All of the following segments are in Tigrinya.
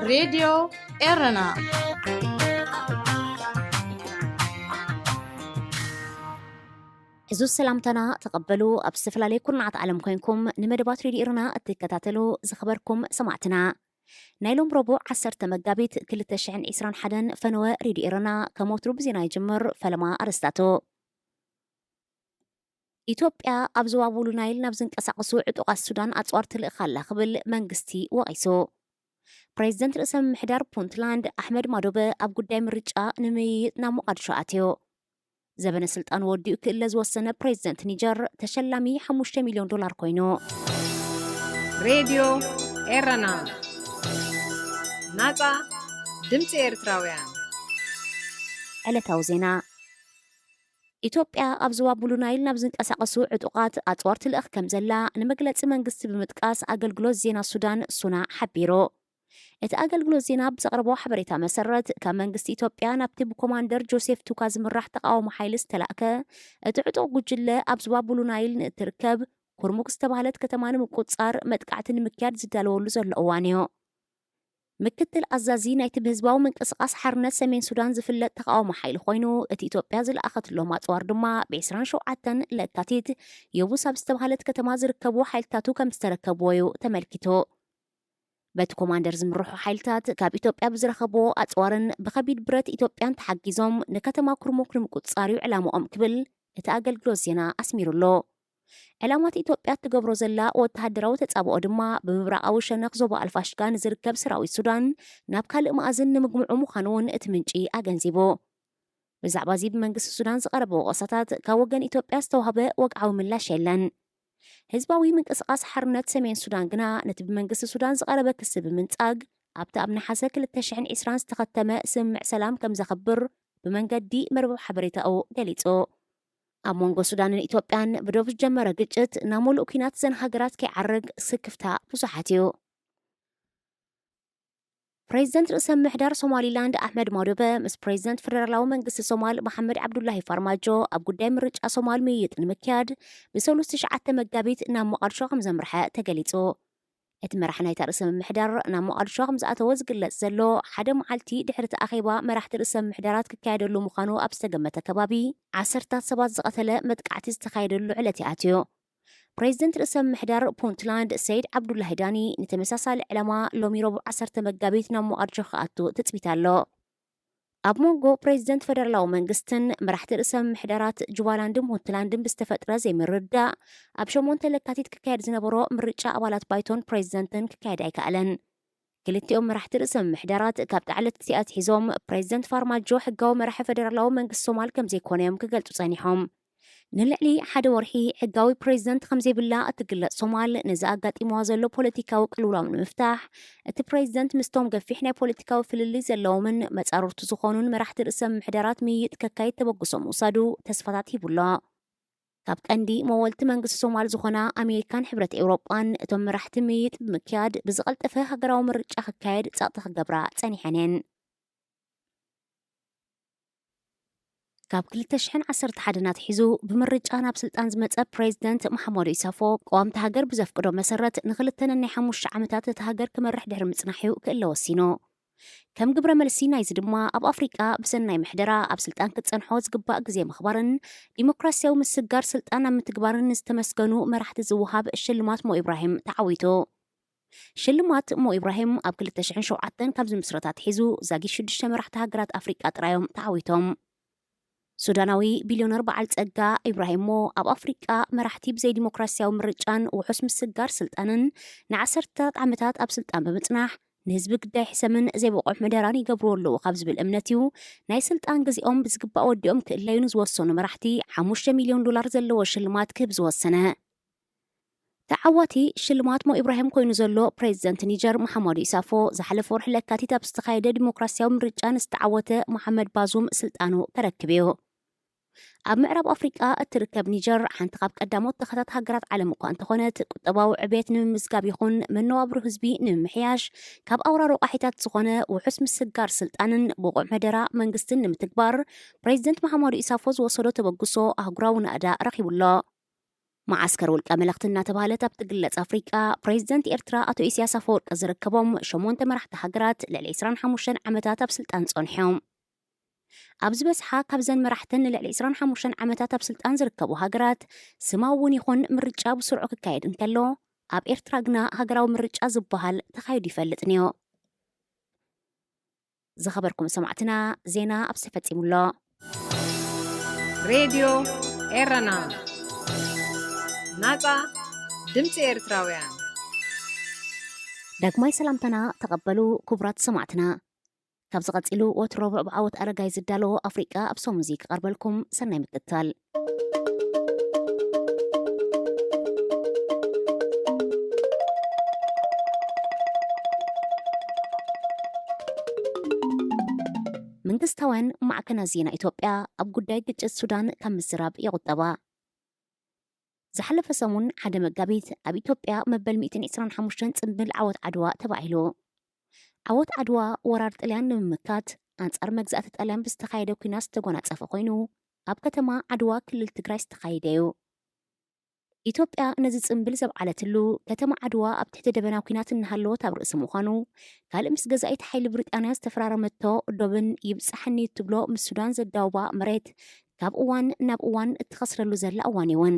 ሬድዮ ኤረና። ሕዙ ሰላምታና ተቐበሉ። ኣብ ዝተፈላለየ ኩርናዓት ዓለም ኮይንኩም ንመደባት ሬድዮ ኤረና እትከታተሉ ዝኸበርኩም ሰማዕትና፣ ናይ ሎም ረቡዕ ዓሰርተ መጋቢት ክልተ ሽሕን ዕስራን ሓደን ፈነወ ሬድዮ ኤረና ከም ወትሩ ብዜና ይጅምር። ፈለማ ኣርእስታቱ። ኢትዮጵያ ኣብ ዞባ ቡሉ ናይል ናብ ዝንቀሳቐሱ ዕጡቓት ሱዳን ኣጽዋር ትልእኽ ኣላ ክብል መንግስቲ ወቒሱ። ፕሬዚደንት ርእሰ ምምሕዳር ፑንትላንድ ኣሕመድ ማዶበ ኣብ ጉዳይ ምርጫ ንምይይጥ ናብ ሞቓድሾ ኣትዮ። ዘበነ ስልጣን ወዲኡ ክእለ ዝወሰነ ፕሬዚደንት ኒጀር ተሸላሚ ሓሙሽተ ሚልዮን ዶላር ኮይኑ። ሬድዮ ኤረና፣ ናጻ ድምጺ ኤርትራውያን። ዕለታዊ ዜና። ኢትዮጵያ ኣብ ዞባ ቡሉ ናይል ናብ ዝንቀሳቐሱ ዕጡቓት ኣጽዋር ትልእኽ ከም ዘላ ንመግለጺ መንግስቲ ብምጥቃስ ኣገልግሎት ዜና ሱዳን ሱና ሓቢሩ። እቲ ኣገልግሎት ዜና ብዘቕረቦ ሓበሬታ መሰረት፣ ካብ መንግስቲ ኢትዮጵያ ናብቲ ብኮማንደር ጆሴፍ ቱካ ዝምራሕ ተቓዋሚ ሓይሊ ዝተላእከ እቲ ዕጡቕ ጉጅለ ኣብ ዞባ ቡሉ ናይል ንእትርከብ ኩርሙክ ዝተባህለት ከተማ ንምቁጽጻር መጥቃዕቲ ንምክያድ ዝዳለወሉ ዘሎ እዋን እዩ። ምክትል ኣዛዚ ናይቲ ብህዝባዊ ምንቅስቓስ ሓርነት ሰሜን ሱዳን ዝፍለጥ ተቓዋሚ ሓይሊ ኮይኑ፣ እቲ ኢትዮጵያ ዝለኣኸትሎም ኣጽዋር ድማ ብ ዕስራን ሸውዓተን ለካቲት የቡስ ኣብ ዝተባህለት ከተማ ዝርከቡ ሓይልታቱ ከም ዝተረከብዎ እዩ ተመልኪቱ። በቲ ኮማንደር ዝምርሑ ሓይልታት ካብ ኢትዮጵያ ብዝረኸብዎ ኣጽዋርን ብኸቢድ ብረት ኢትዮጵያን ተሓጊዞም ንከተማ ኩርሙክ ንምቁጽጻር እዩ ዕላምኦም ክብል እቲ ኣገልግሎት ዜና ኣስሚሩሎ። ዕላማት ኢትዮጵያ እትገብሮ ዘላ ወተሃደራዊ ተጻብኦ ድማ ብምብራቓዊ ሸነኽ ዞባ ኣልፋሽጋ ንዝርከብ ሰራዊት ሱዳን ናብ ካልእ መኣዝን ንምግምዑ ምዃኑ እውን እቲ ምንጪ ኣገንዚቡ። ብዛዕባ እዚ ብመንግስቲ ሱዳን ዝቐረበ ወቐሳታት ካብ ወገን ኢትዮጵያ ዝተዋህበ ወግዓዊ ምላሽ የለን። ህዝባዊ ምንቅስቓስ ሓርነት ሰሜን ሱዳን ግና ነቲ ብመንግስቲ ሱዳን ዝቐረበ ክሲ ብምንጻግ፣ ኣብቲ ኣብ ነሓሰ ክልተ ሽሕን ዕስራን ዝተኸተመ ስምምዕ ሰላም ከም ዘኽብር ብመንገዲ መርበብ ሓበሬታኡ ገሊጹ። ኣብ መንጎ ሱዳንን ኢትዮጵያን ብዶብ ዝጀመረ ግጭት ናብ ሙሉእ ኲናት እዘን ሃገራት ከይዓርግ ስክፍታ ብዙሓት እዩ። ፕሬዚደንት ርእሰ ምምሕዳር ሶማሊላንድ ኣሕመድ ማዶበ ምስ ፕሬዚደንት ፈደራላዊ መንግስቲ ሶማል መሓመድ ዓብዱላሂ ፋርማጆ ኣብ ጉዳይ ምርጫ ሶማል ምይይጥ ንምክያድ ብሰሉስ ትሽዓተ መጋቢት ናብ ሞቓድሾ ከም ዘምርሐ ተገሊጹ። እቲ መራሕ ናይታ ርእሰ ምምሕዳር ናብ ሞቓድሾ ከም ዝኣተወ ዝግለጽ ዘሎ፣ ሓደ መዓልቲ ድሕሪ እቲ ኣኼባ መራሕቲ ርእሰ ምምሕዳራት ክካየደሉ ምዃኑ ኣብ ዝተገመተ ከባቢ፣ ዓሰርታት ሰባት ዝቐተለ መጥቃዕቲ ዝተኻየደሉ ዕለት እዩ ኣትዩ። ፕሬዚደንት ርእሰ ምምሕዳር ፑንትላንድ ሰይድ ዓብዱላሂ ዳኒ ንተመሳሳሊ ዕላማ ሎሚ ረቡዕ ዓሰርተ መጋቢት ናብ ሞቓድሾ ክኣቱ ትጽቢት ኣሎ። ኣብ መንጎ ፕሬዚደንት ፈደራላዊ መንግስትን መራሕቲ ርእሰ ምምሕዳራት ጁባላንድን ፑንትላንድን ብዝተፈጥረ ዘይምርድዳእ፣ ኣብ ሸሞንተ ለካቲት ክካየድ ዝነበሮ ምርጫ ኣባላት ባይቶን ፕሬዚደንትን ክካየድ ኣይከኣለን። ክልቲኦም መራሕቲ ርእሰ ምምሕዳራት ካብ ጣዕለት እቲ ኣትሒዞም ፕሬዚደንት ፋርማጆ ሕጋዊ መራሒ ፈደራላዊ መንግስቲ ሶማል ከም ዘይኮነ እዮም ክገልጹ ጸኒሖም። ንልዕሊ ሓደ ወርሒ ሕጋዊ ፕሬዚደንት ከም ዘይብላ እትግለጽ ሶማል፣ ነዚ ኣጋጢምዋ ዘሎ ፖለቲካዊ ቅልውላው ንምፍታሕ፣ እቲ ፕሬዚደንት ምስቶም ገፊሕ ናይ ፖለቲካዊ ፍልልይ ዘለዎምን መጻርርቱ ዝኾኑን መራሕቲ ርእሰ ምምሕዳራት ምይይጥ ከካይድ ተበግሶ ምውሳዱ ተስፋታት ሂቡ ኣሎ። ካብ ቀንዲ መወልቲ መንግስቲ ሶማል ዝኾና ኣሜሪካን ሕብረት ኤውሮጳን፣ እቶም መራሕቲ ምይይጥ ብምክያድ ብዝቐልጠፈ ሃገራዊ ምርጫ ክካየድ ጸቕጢ ክገብራ ጸኒሐን እየን። ካብ ክልተ ሽሕን ዓሰርተ ሓደን ኣትሒዙ ብምርጫ ናብ ስልጣን ዝመጸ ፕሬዚደንት መሓመዱ ኢሳፎ፣ ቅዋምቲ ሃገር ብዘፍቅዶ መሰረት ንኽልተ ነናይ ሓሙሽተ ዓመታት እታ ሃገር ክመርሕ ድሕሪ ምጽናሕ እዩ ክእለ ወሲኑ። ከም ግብረ መልሲ ናይዚ ድማ፣ ኣብ ኣፍሪቃ ብሰናይ ምሕደራ ኣብ ስልጣን ክትጸንሖ ዝግባእ ግዜ ምኽባርን ዲሞክራሲያዊ ምስግጋር ስልጣን ኣብ ምትግባርን ንዝተመስገኑ መራሕቲ ዝወሃብ ሽልማት ሞ ኢብራሂም ተዓዊቱ። ሽልማት ሞ ኢብራሂም ኣብ ክልተ ሽሕን ሸውዓተን ካብ ዝምስረት ኣትሒዙ፣ ዛጊት ሽዱሽተ መራሕቲ ሃገራት ኣፍሪቃ ጥራዮም ተዓዊቶም። ሱዳናዊ ቢልዮነር በዓል ጸጋ ኢብራሂም ሞ፣ ኣብ ኣፍሪቃ መራሕቲ ብዘይ ዲሞክራሲያዊ ምርጫን ውሑስ ምስግጋር ስልጣንን ንዓሰርተታት ዓመታት ኣብ ስልጣን ብምጽናሕ፣ ንህዝቢ ግዳይ ሕሰምን ዘይብቑዕ ምሕደራን ይገብርዎ ኣለዉ ካብ ዝብል እምነት እዩ፣ ናይ ስልጣን ግዜኦም ብዝግባእ ወዲኦም ክእለዩ ንዝወሰኑ መራሕቲ ሓሙሽተ ሚልዮን ዶላር ዘለዎ ሽልማት ክህብ ዝወሰነ። ተዓዋቲ ሽልማት ሞ ኢብራሂም ኮይኑ ዘሎ ፕሬዚደንት ኒጀር መሓመዱ ኢሳፎ፣ ዝሓለፈ ወርሒ ለካቲት ኣብ ዝተኻየደ ዲሞክራሲያዊ ምርጫ ንዝተዓወተ መሓመድ ባዙም ስልጣኑ ከረክብ እዩ። ኣብ ምዕራብ ኣፍሪቃ እትርከብ ኒጀር፣ ሓንቲ ካብ ቀዳሞት ድኻታት ሃገራት ዓለም እኳ እንተኾነት፣ ቁጠባዊ ዕቤት ንምምዝጋብ ይኹን መነባብሮ ህዝቢ ንምምሕያሽ፣ ካብ ኣውራ ረቋሒታት ዝኾነ ውሑስ ምስግጋር ስልጣንን ብቑዕ ምሕደራ መንግስትን ንምትግባር፣ ፕሬዚደንት መሓመዱ ኢሳፎ ዝወሰዶ ተበግሶ ኣህጉራዊ ናእዳ ረኺቡ ኣሎ። መዓስከር ውልቀ መለኽቲ እናተባህለት ኣብ ትግለጽ ኣፍሪቃ፣ ፕሬዚደንት ኤርትራ ኣቶ ኢሳያስ ኣፈወርቂ ዝርከቦም ሸሞንተ መራሕቲ ሃገራት ልዕሊ ዕስራን ሓሙሽተን ዓመታት ኣብ ስልጣን ጸንሖም። ኣብ ዝበዝሓ ካብዘን መራሕተን ንልዕሊ ዕስራን ሓሙሽተን ዓመታት ኣብ ስልጣን ዝርከቡ ሃገራት፣ ስማዊ እውን ይኹን ምርጫ ብስርዑ ክካየድ እንከሎ፣ ኣብ ኤርትራ ግና ሃገራዊ ምርጫ ዝበሃል ተኻይዱ ይፈልጥን እዩ። ዝኸበርኩም ሰማዕትና፣ ዜና ኣብዚ ተፈጺሙ ኣሎ። ሬድዮ ኤረና፣ ናጻ ድምጺ ኤርትራውያን። ዳግማይ ሰላምታና ተቐበሉ ክቡራት ሰማዕትና። ካብዚ ቀጺሉ ወትሩ ረቡዕ ብዓወት ኣረጋይ ዝዳሎ ኣፍሪቃ ኣብ ሰሙን እዚ ክቐርበልኩም፣ ሰናይ ምክትታል። መንግስታውያን ማዕከናት ዜና ኢትዮጵያ ኣብ ጉዳይ ግጭት ሱዳን ካብ ምዝራብ ይቑጠባ። ዝሓለፈ ሰሙን ሓደ መጋቢት ኣብ ኢትዮጵያ መበል ሚእትን ዕስራን ሓሙሽተን ጽምብል ዓወት ዓድዋ ተባሂሉ። ዓወት ዓድዋ ወራር ጥልያን ንምምካት ኣንጻር መግዛእቲ ጣልያን ብዝተኻየደ ኲናት ዝተጎናጸፈ ኮይኑ፣ ኣብ ከተማ ዓድዋ ክልል ትግራይ ዝተኻየደ እዩ። ኢትዮጵያ ነዚ ጽምብል ዘብዓለትሉ፣ ከተማ ዓድዋ ኣብ ትሕቲ ደበና ኲናት እናሃለወት ኣብ ርእሲ ምዃኑ፣ ካልእ ምስ ገዛኢት ሓይሊ ብሪጣንያ ዝተፈራረመቶ ዶብን ይብጻሕኒ እትብሎ ምስ ሱዳን ዘዳውባ መሬት ካብ እዋን ናብ እዋን እትኸስረሉ ዘላ እዋን እዩ እውን።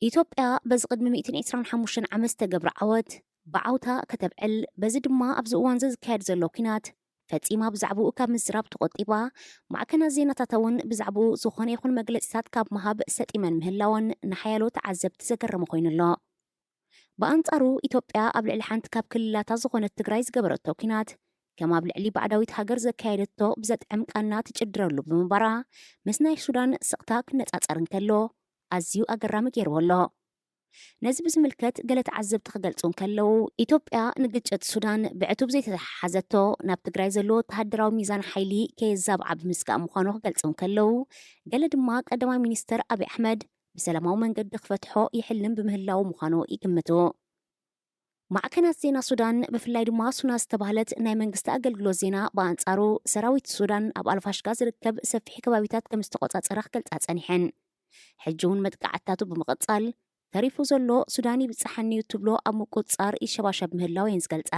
ኢትዮጵያ በዚ ቅድሚ ሚእትን ዕስራን ሓሙሽተን ዓመት ዝተገብረ ዓወት ብዓውታ ከተብዕል፣ በዚ ድማ ኣብዚ እዋን እዚ ዝካየድ ዘሎ ኲናት ፈጺማ ብዛዕባኡ ካብ ምዝራብ ተቖጢባ፣ ማዕከናት ዜናታት እውን ብዛዕባኡ ዝኾነ ይኹን መግለጺታት ካብ ምሃብ ሰጢመን ምህላወን ንሓያሎ ተዓዘብቲ ዘገረመ ኮይኑ ኣሎ። ብኣንጻሩ፣ ኢትዮጵያ ኣብ ልዕሊ ሓንቲ ካብ ክልላታ ዝኾነት ትግራይ ዝገበረቶ ኲናት፣ ከም ኣብ ልዕሊ ባዕዳዊት ሃገር ዘካየደቶ ብዘጥዕም ቃና ትጭድረሉ ብምንባራ፣ ምስ ናይ ሱዳን ስቕታ ክነጻጸር እንከሎ፣ ኣዝዩ ኣገራሚ ገይርዎ ኣሎ። ነዚ ብዝምልከት ገለ ተዓዘብቲ ክገልጹ እንከለዉ፣ ኢትዮጵያ ንግጭት ሱዳን ብዕቱብ ዘይተተሓሓዘቶ፣ ናብ ትግራይ ዘሎ ወተሃደራዊ ሚዛን ሓይሊ ከየዛብዓ ብምስጋእ ምዃኑ ክገልጹ እንከለዉ፣ ገለ ድማ ቀዳማይ ሚኒስተር ኣብይ ኣሕመድ ብሰላማዊ መንገዲ ክፈትሖ ይሕልም ብምህላዉ ምዃኑ ይግምቱ። ማዕከናት ዜና ሱዳን፣ ብፍላይ ድማ ሱና ዝተባህለት ናይ መንግስቲ ኣገልግሎት ዜና ብኣንጻሩ፣ ሰራዊት ሱዳን ኣብ ኣልፋሽጋ ዝርከብ ሰፊሕ ከባቢታት ከም ዝተቖጻጸረ ክገልጻ ጸኒሐን። ሕጂ እውን መጥቃዕትታቱ ብምቕጻል፣ ተሪፉ ዘሎ ሱዳን ይብጽሓኒ እዩ ትብሎ ኣብ ምቁጽጻር ይሸባሸብ ምህላው እየን ዝገልጻ።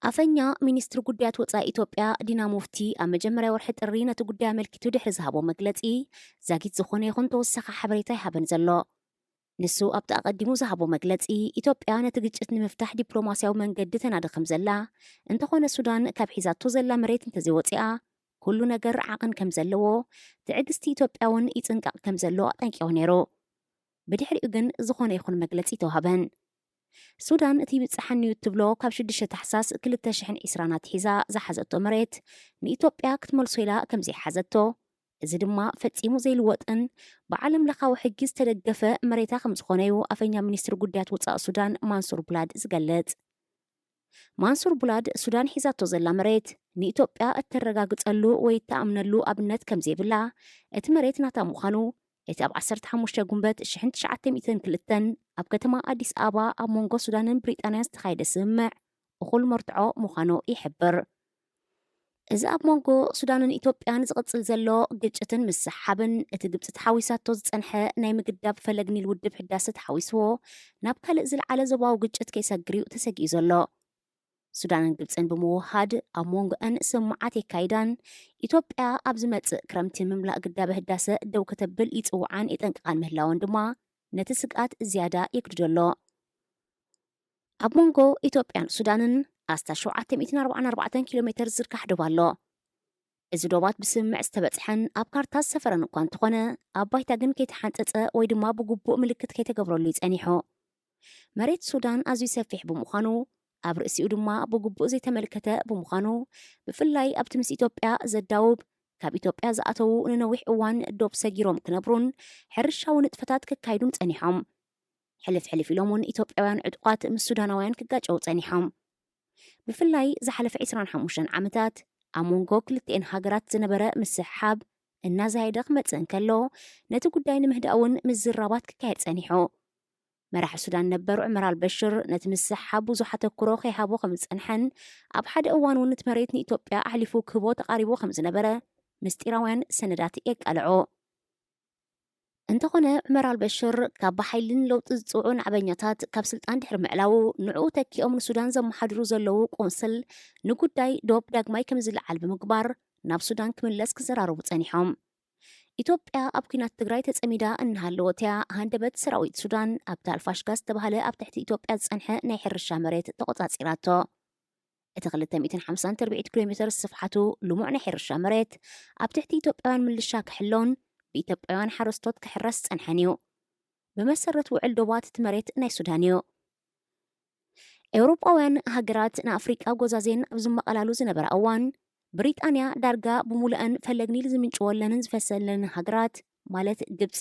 ኣፈኛ ሚኒስትሪ ጉዳያት ወጻኢ ኢትዮጵያ ዲና ሙፍቲ ኣብ መጀመርያ ወርሒ ጥሪ ነቲ ጉዳይ ኣመልኪቱ ድሕሪ ዝሃቦ መግለጺ፣ ዛጊት ዝኾነ ይኹን ተወሳኺ ሓበሬታ ኣይሃበን ዘሎ። ንሱ ኣብቲ ኣቐዲሙ ዝሃቦ መግለጺ፣ ኢትዮጵያ ነቲ ግጭት ንምፍታሕ ዲፕሎማስያዊ መንገዲ ተናዲ ከም ዘላ፣ እንተኾነ ሱዳን ካብ ሒዛቶ ዘላ መሬት እንተዘይወጺኣ፣ ኩሉ ነገር ዓቐን ከም ዘለዎ፣ ትዕግስቲ ኢትዮጵያ እውን ይጽንቀቕ ከም ዘሎ ኣጠንቂቑ ነይሩ። ብድሕሪኡ ግን ዝኾነ ይኹን መግለጺ ኣይተዋህበን። ሱዳን እቲ ይብጽሓኒ እዩ እትብሎ ካብ ሽዱሽተ ታሕሳስ ክልተ ሽሕን ዕስራን ኣትሒዛ ዝሓዘቶ መሬት ንኢትዮጵያ ክትመልሶ ኢላ ከም ዘይሓዘቶ፣ እዚ ድማ ፈጺሙ ዘይልወጥን ብዓለም ለኻዊ ሕጊ ዝተደገፈ መሬታ ከም ዝኾነ እዩ ኣፈኛ ሚኒስትሪ ጉዳያት ወጻኢ ሱዳን ማንሱር ቡላድ ዝገልጽ። ማንሱር ቡላድ ሱዳን ሒዛቶ ዘላ መሬት ንኢትዮጵያ እተረጋግጸሉ ወይ እተኣምነሉ ኣብነት ከም ዘይብላ፣ እቲ መሬት ናታ ምዃኑ፣ እቲ ኣብ ዓሰርተ ሓሙሽተ ጉንበት ሽሕን ትሽዓተ ሚእትን ክልተን ኣብ ከተማ ኣዲስ ኣበባ ኣብ መንጎ ሱዳንን ብሪጣንያን ዝተኻየደ ስምምዕ እኹል መርትዖ ምዃኑ ይሕብር። እዚ ኣብ መንጎ ሱዳንን ኢትዮጵያን ዝቕጽል ዘሎ ግጭትን ምስሕሓብን፣ እቲ ግብጺ ተሓዊሳቶ ዝጸንሐ ናይ ምግዳብ ፈለግ ኒል ውድብ ህዳሰ ተሓዊስዎ ናብ ካልእ ዝለዓለ ዞባዊ ግጭት ከይሰግር እዩ ተሰጊኡ ዘሎ። ሱዳንን ግብጽን ብምውህሃድ ኣብ መንጎአን ስምምዓት የካይዳን፣ ኢትዮጵያ ኣብ ዝመጽእ ክረምቲ ምምላእ ግዳበ ህዳሰ ደው ከተብል ይጽውዓን የጠንቅቓን ምህላወን ድማ ነቲ ስግኣት ዝያዳ የግድዶ ኣሎ። ኣብ መንጎ ኢትዮጵያን ሱዳንን ኣስታት ሸውዓተ ሚእትን ኣርባዓን ኣርባዕተን ኪሎ ሜተር ዝዝርጋሕ ዶብ ኣሎ። እዚ ዶባት ብስምምዕ ዝተበጽሐን ኣብ ካርታ ዝሰፈረን እኳ እንተኾነ፣ ኣብ ባይታ ግን ከይተሓንጸጸ ወይ ድማ ብግቡእ ምልክት ከይተገብረሉ እዩ ጸኒሑ። መሬት ሱዳን ኣዝዩ ሰፊሕ ብምዃኑ፣ ኣብ ርእሲኡ ድማ ብግቡእ ዘይተመልከተ ብምዃኑ፣ ብፍላይ ኣብቲ ምስ ኢትዮጵያ ዘዳውብ፣ ካብ ኢትዮጵያ ዝኣተዉ ንነዊሕ እዋን ዶብ ሰጊሮም ክነብሩን ሕርሻዊ ንጥፈታት ከካይዱን ጸኒሖም። ሕልፍ ሕልፍ ኢሎም እውን ኢትዮጵያውያን ዕጡቓት ምስ ሱዳናውያን ክጋጨዉ ጸኒሖም። ብፍላይ ዝሓለፈ ዕስራን ሓሙሽተን ዓመታት ኣብ መንጎ ክልቲኤን ሃገራት ዝነበረ ምስሕሓብ እናዛየደ ክመጽእ እንከሎ፣ ነቲ ጉዳይ ንምህዳእ እውን ምዝራባት ክካየድ ጸኒሑ። መራሒ ሱዳን ነበር ዑመር ኣልበሽር ነቲ ምስሕሓብ ብዙሕ ኣተኩሮ ከይሃቦ ከም ዝጸንሐን፣ ኣብ ሓደ እዋን እውን እቲ መሬት ንኢትዮጵያ ኣሕሊፉ ክህቦ ተቓሪቡ ከም ዝነበረ ምስጢራውያን ሰነዳት የቃልዑ። እንተኾነ፣ ዑመር ኣልበሽር ካብ ብሓይልን ለውጢ ዝጽውዑ ናዕበኛታት ካብ ስልጣን ድሕሪ ምዕላዉ፣ ንዕኡ ተኪኦም ንሱዳን ዘመሓድሩ ዘለዉ ቆንስል ንጉዳይ ዶብ ዳግማይ ከም ዝለዓል ብምግባር፣ ናብ ሱዳን ክምለስ ክዘራረቡ ጸኒሖም። ኢትዮጵያ ኣብ ኲናት ትግራይ ተጸሚዳ እናሃለወት እያ፣ ሃንደበት ሰራዊት ሱዳን ኣብቲ ኣልፋሽጋ ዝተባህለ ኣብ ትሕቲ ኢትዮጵያ ዝጸንሐ ናይ ሕርሻ መሬት ተቖጻጺራቶ። እቲ ክልተ ሚእትን ሓምሳን ትርብዒት ኪሎ ሜተር ስፍሓቱ ልሙዕ ናይ ሕርሻ መሬት ኣብ ትሕቲ ኢትዮጵያውያን ምልሻ ክሕሎን ብኢትዮጵያውያን ሓረስቶት ክሕረስ ዝጸንሐን እዩ። ብመሰረት ውዕል ዶባት እቲ መሬት ናይ ሱዳን እዩ። ኤውሮጳውያን ሃገራት ንኣፍሪቃ ጎዛዜን ኣብ ዝመቐላሉ ዝነበረ እዋን፣ ብሪጣንያ ዳርጋ ብሙሉአን ፈለግ ኒል ዝምንጭወለንን ዝፈሰለንን ሃገራት፣ ማለት ግብጺ፣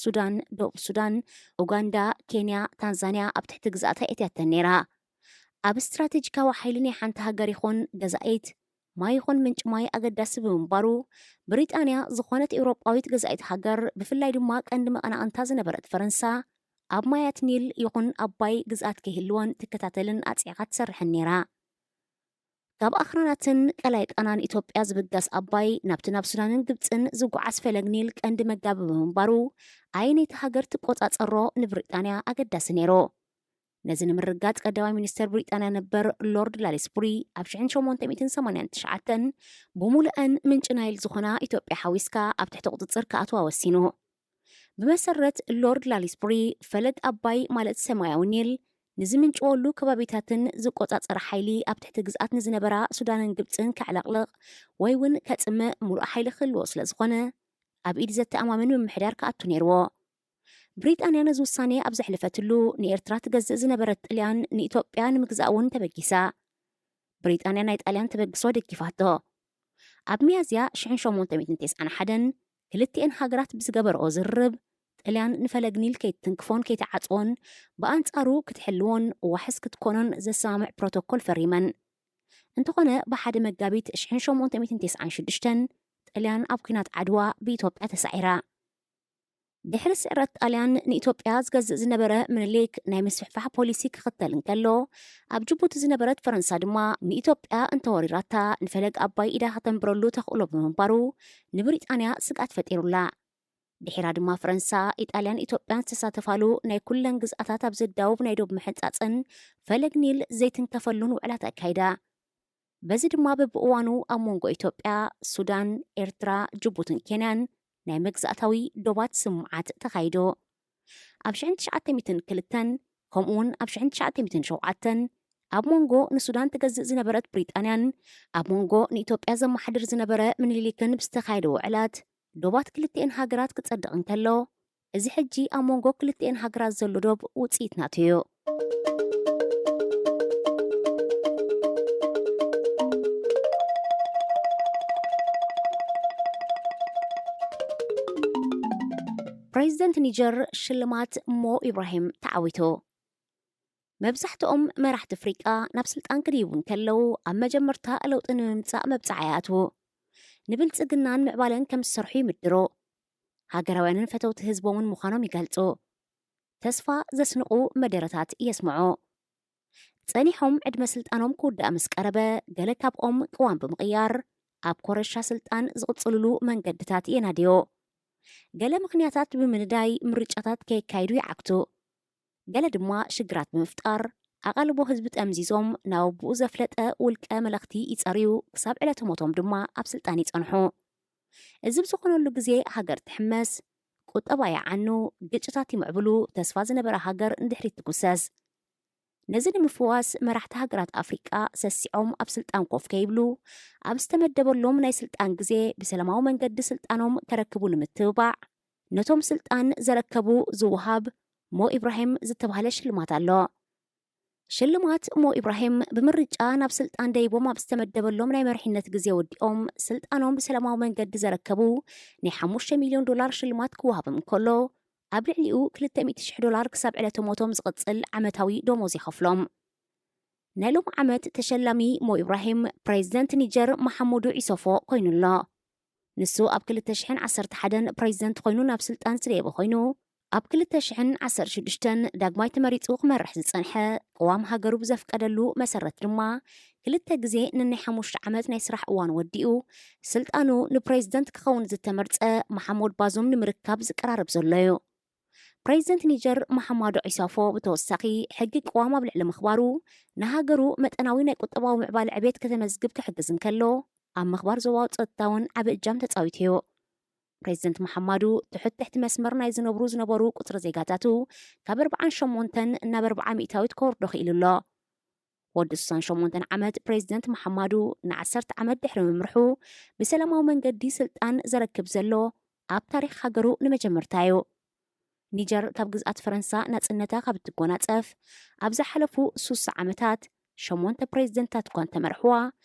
ሱዳን፣ ደቡብ ሱዳን፣ ኡጋንዳ፣ ኬንያ፣ ታንዛንያ ኣብ ትሕቲ ግዝኣታ የእትያተን ነይራ። ኣብ ስትራቴጂካዊ ሓይሊ ናይ ሓንቲ ሃገር ይኹን ገዛኢት፣ ማይ ይኹን ምንጪ ማይ ኣገዳሲ ብምንባሩ፣ ብሪጣንያ ዝኾነት ኤውሮጳዊት ገዛኢት ሃገር፣ ብፍላይ ድማ ቀንዲ መቐናቕንታ ዝነበረት ፈረንሳ፣ ኣብ ማያት ኒል ይኹን ኣባይ ግዝኣት ከይህልወን ትከታተልን ኣጽዒቓ ትሰርሕን ነይራ። ካብ ኣኽራናትን ቀላይ ቃናን ኢትዮጵያ ዝብገስ ኣባይ ናብቲ ናብ ሱዳንን ግብጽን ዝጓዓዝ ፈለግ ኒል ቀንዲ መጋቢ ብምንባሩ፣ ኣየነይቲ ሃገር ትቆጻጸሮ ንብሪጣንያ ኣገዳሲ ነይሩ። ነዚ ንምርግጋጽ ቀዳማይ ሚኒስተር ብሪጣንያ ነበር ሎርድ ላሊስቡሪ ኣብ ሽሕን ሸሞንተ ሚእትን ሰማንያን ትሽዓተን ብሙሉአን ምንጪ ናይል ዝኾና ኢትዮጵያ ሓዊስካ ኣብ ትሕቲ ቁጽጽር ክኣትዋ ወሲኑ። ብመሰረት ሎርድ ላሊስቡሪ፣ ፈለግ ኣባይ ማለት ሰማያዊ ኒል ንዝምንጭወሉ ከባቢታትን ዝቆጻጸር ሓይሊ ኣብ ትሕቲ ግዝኣት ንዝነበራ ሱዳንን ግብጽን ከዕለቕልቕ ወይ እውን ከጽምእ ሙሉእ ሓይሊ ክህልዎ ስለ ዝኾነ፣ ኣብ ኢድ ዘተኣማምን ምምሕዳር ክኣቱ ነይርዎ። ብሪጣንያ ነዚ ውሳኔ ኣብ ዘሕለፈትሉ፣ ንኤርትራ ትገዝእ ዝነበረት ጥልያን ንኢትዮጵያ ንምግዛእ እውን ተበጊሳ። ብሪጣንያ ናይ ጣልያን ተበግሶ ደጊፋቶ። ኣብ ሚያዝያ ሽሕን ሸሞንተ ሚእትን ተስዓን ሓደን ክልቲኤን ሃገራት ብዝገበርኦ ዝርርብ፣ ጥልያን ንፈለግ ኒል ከይትትንክፎን ከይትዓጽዎን፣ ብኣንጻሩ ክትሕልዎን ዋሕስ ክትኮኖን ዘሰማምዕ ፕሮቶኮል ፈሪመን። እንተኾነ፣ ብሓደ መጋቢት ሽሕን ሸሞንተ ሚእትን ተስዓን ሽዱሽተን ጥልያን ኣብ ኲናት ዓድዋ ብኢትዮጵያ ተሳዒራ። ድሕሪ ስዕረት ጣልያን ንኢትዮጵያ ዝገዝእ ዝነበረ ምኒልክ ናይ ምስፍሕፋሕ ፖሊሲ ክኽተል እንከሎ፣ ኣብ ጅቡቲ ዝነበረት ፈረንሳ ድማ ንኢትዮጵያ እንተወሪራታ ንፈለግ ኣባይ ኢዳ ከተንብረሉ ተኽእሎ ብምንባሩ ንብሪጣንያ ስግኣት ፈጢሩላ። ድሒራ ድማ ፈረንሳ፣ ኢጣልያን ኢትዮጵያን ዝተሳተፋሉ ናይ ኩለን ግዝኣታት ኣብ ዘዳውብ ናይ ዶብ ምሕንጻጽን ፈለግ ኒል ዘይትንከፈሉን ውዕላት ኣካይዳ። በዚ ድማ በብእዋኑ ኣብ መንጎ ኢትዮጵያ፣ ሱዳን፣ ኤርትራ፣ ጅቡትን ኬንያን ናይ መግዛእታዊ ዶባት ስምምዓት ተኻይዱ። ኣብ ሽሕን ትሽዓተ ሚእትን ክልተን ከምኡውን ኣብ ሽሕን ትሽዓተ ሚእትን ሸውዓተን ኣብ መንጎ ንሱዳን ትገዝእ ዝነበረት ብሪጣንያን ኣብ መንጎ ንኢትዮጵያ ዘመሓድር ዝነበረ ምኒልክን ብዝተኻየደ ውዕላት ዶባት ክልቲኤን ሃገራት ክጸድቕ እንከሎ፣ እዚ ሕጂ ኣብ መንጎ ክልቲኤን ሃገራት ዘሎ ዶብ ውጽኢት ናቱ እዩ። ፕሬዚደንት ኒጀር ሽልማት ሞ ኢብራሂም ተዓዊቱ። መብዛሕትኦም መራሕቲ ኣፍሪቃ ናብ ስልጣን ክድይቡ እንከለዉ ኣብ መጀመርታ ለውጢ ንምምጻእ መብጻዓ ይኣትዉ። ንብልጽግናን ምዕባለን ከም ዝሰርሑ ይምድሩ። ሃገራውያንን ፈተውቲ ህዝቦምን ምዃኖም ይገልጹ። ተስፋ ዘስንቑ መደረታት የስምዑ። ጸኒሖም ዕድመ ስልጣኖም ክውዳእ ምስ ቀረበ፣ ገለ ካብኦም ቅዋም ብምቕያር ኣብ ኮረሻ ስልጣን ዝቕጽልሉ መንገድታት የናድዩ። ገለ ምኽንያታት ብምንዳይ ምርጫታት ከየካይዱ ይዓግቱ። ገለ ድማ ሽግራት ብምፍጣር ኣቓልቦ ህዝቢ ጠምዚዞም ናብ ኣቦኡ ዘፍለጠ ውልቀ መለኽቲ ይጸርዩ፣ ክሳብ ዕለተ ሞቶም ድማ ኣብ ስልጣን ይጸንሑ። እዚ ብዝኾነሉ ግዜ ሃገር ትሕመስ፣ ቁጠባ ይዓኑ፣ ግጭታት ይምዕብሉ፣ ተስፋ ዝነበራ ሃገር ንድሕሪት ትጉሰስ። ነዚ ንምፍዋስ መራሕቲ ሃገራት ኣፍሪቃ ሰሲዖም ኣብ ስልጣን ኮፍ ከይብሉ ኣብ ዝተመደበሎም ናይ ስልጣን ግዜ ብሰላማዊ መንገዲ ስልጣኖም ከረክቡ ንምትብባዕ ነቶም ስልጣን ዘረከቡ ዝወሃብ ሞ ኢብራሂም ዝተባህለ ሽልማት ኣሎ። ሽልማት ሞ ኢብራሂም ብምርጫ ናብ ስልጣን ደይቦም ኣብ ዝተመደበሎም ናይ መሪሕነት ግዜ ወዲኦም ስልጣኖም ብሰላማዊ መንገዲ ዘረከቡ ናይ ሓሙሽተ ሚልዮን ዶላር ሽልማት ክወሃቦም እንከሎ፣ ኣብ ልዕሊኡ ክልተ ሚእቲ ሽሕ ዶላር ክሳብ ዕለተ ሞቶም ዝቕጽል ዓመታዊ ደሞዝ ይኸፍሎም። ናይ ሎሚ ዓመት ተሸላሚ ሞ ኢብራሂም ፕሬዚደንት ኒጀር መሓሙዱ ኢሶፎ ኮይኑ ኣሎ። ንሱ ኣብ ክልተ ሽሕን ዓሰርተ ሓደን ፕሬዚደንት ኮይኑ ናብ ስልጣን ዝደየበ ኮይኑ፣ ኣብ ክልተ ሽሕን ዓሰርተ ሽዱሽተን ዳግማይ ተመሪጹ ክመርሕ ዝጸንሐ፣ ቅዋም ሃገሩ ብዘፍቀደሉ መሰረት ድማ፣ ክልተ ግዜ ነናይ ሓሙሽተ ዓመት ናይ ስራሕ እዋን ወዲኡ፣ ስልጣኑ ንፕሬዝደንት ክኸውን ዝተመርጸ መሓሙድ ባዙም ንምርካብ ዝቀራረብ ዘሎ እዩ። ፕሬዝደንት ኒጀር መሓማዱ ዒሳፎ ብተወሳኺ፣ ሕጊ ቅዋም ኣብ ልዕሊ ምኽባሩ፣ ንሃገሩ መጠናዊ ናይ ቁጠባዊ ምዕባለ ዕቤት ከተመዝግብ ክሕግዝ እንከሎ፣ ኣብ ምኽባር ዞባዊ ጸጥታ እውን ዓቢ እጃም ተጻዊቱ እዩ። ፕሬዝደንት መሓማዱ፣ ትሑት ትሕቲ መስመር ናይ ዝነብሩ ዝነበሩ ቁጽሪ ዜጋታቱ፣ ካብ ኣርብዓን ሸሞንተን ናብ ኣርብዓ ሚእታዊት ከወርዶ ክኢሉ ኣሎ። ወዲ ስሳን ሸሞንተን ዓመት ፕሬዝደንት መሓማዱ፣ ንዓሰርተ ዓመት ድሕሪ ምምርሑ፣ ብሰላማዊ መንገዲ ስልጣን ዘረክብ ዘሎ፣ ኣብ ታሪኽ ሃገሩ ንመጀመርታ እዩ። ኒጀር ካብ ግዝኣት ፈረንሳ ናጽነታ ካብ እትጎናጸፍ፣ ኣብ ዝሓለፉ ሱሳ ዓመታት፣ ሸሞንተ ፕሬዝደንታት እኳ እንተመርሕዋ፣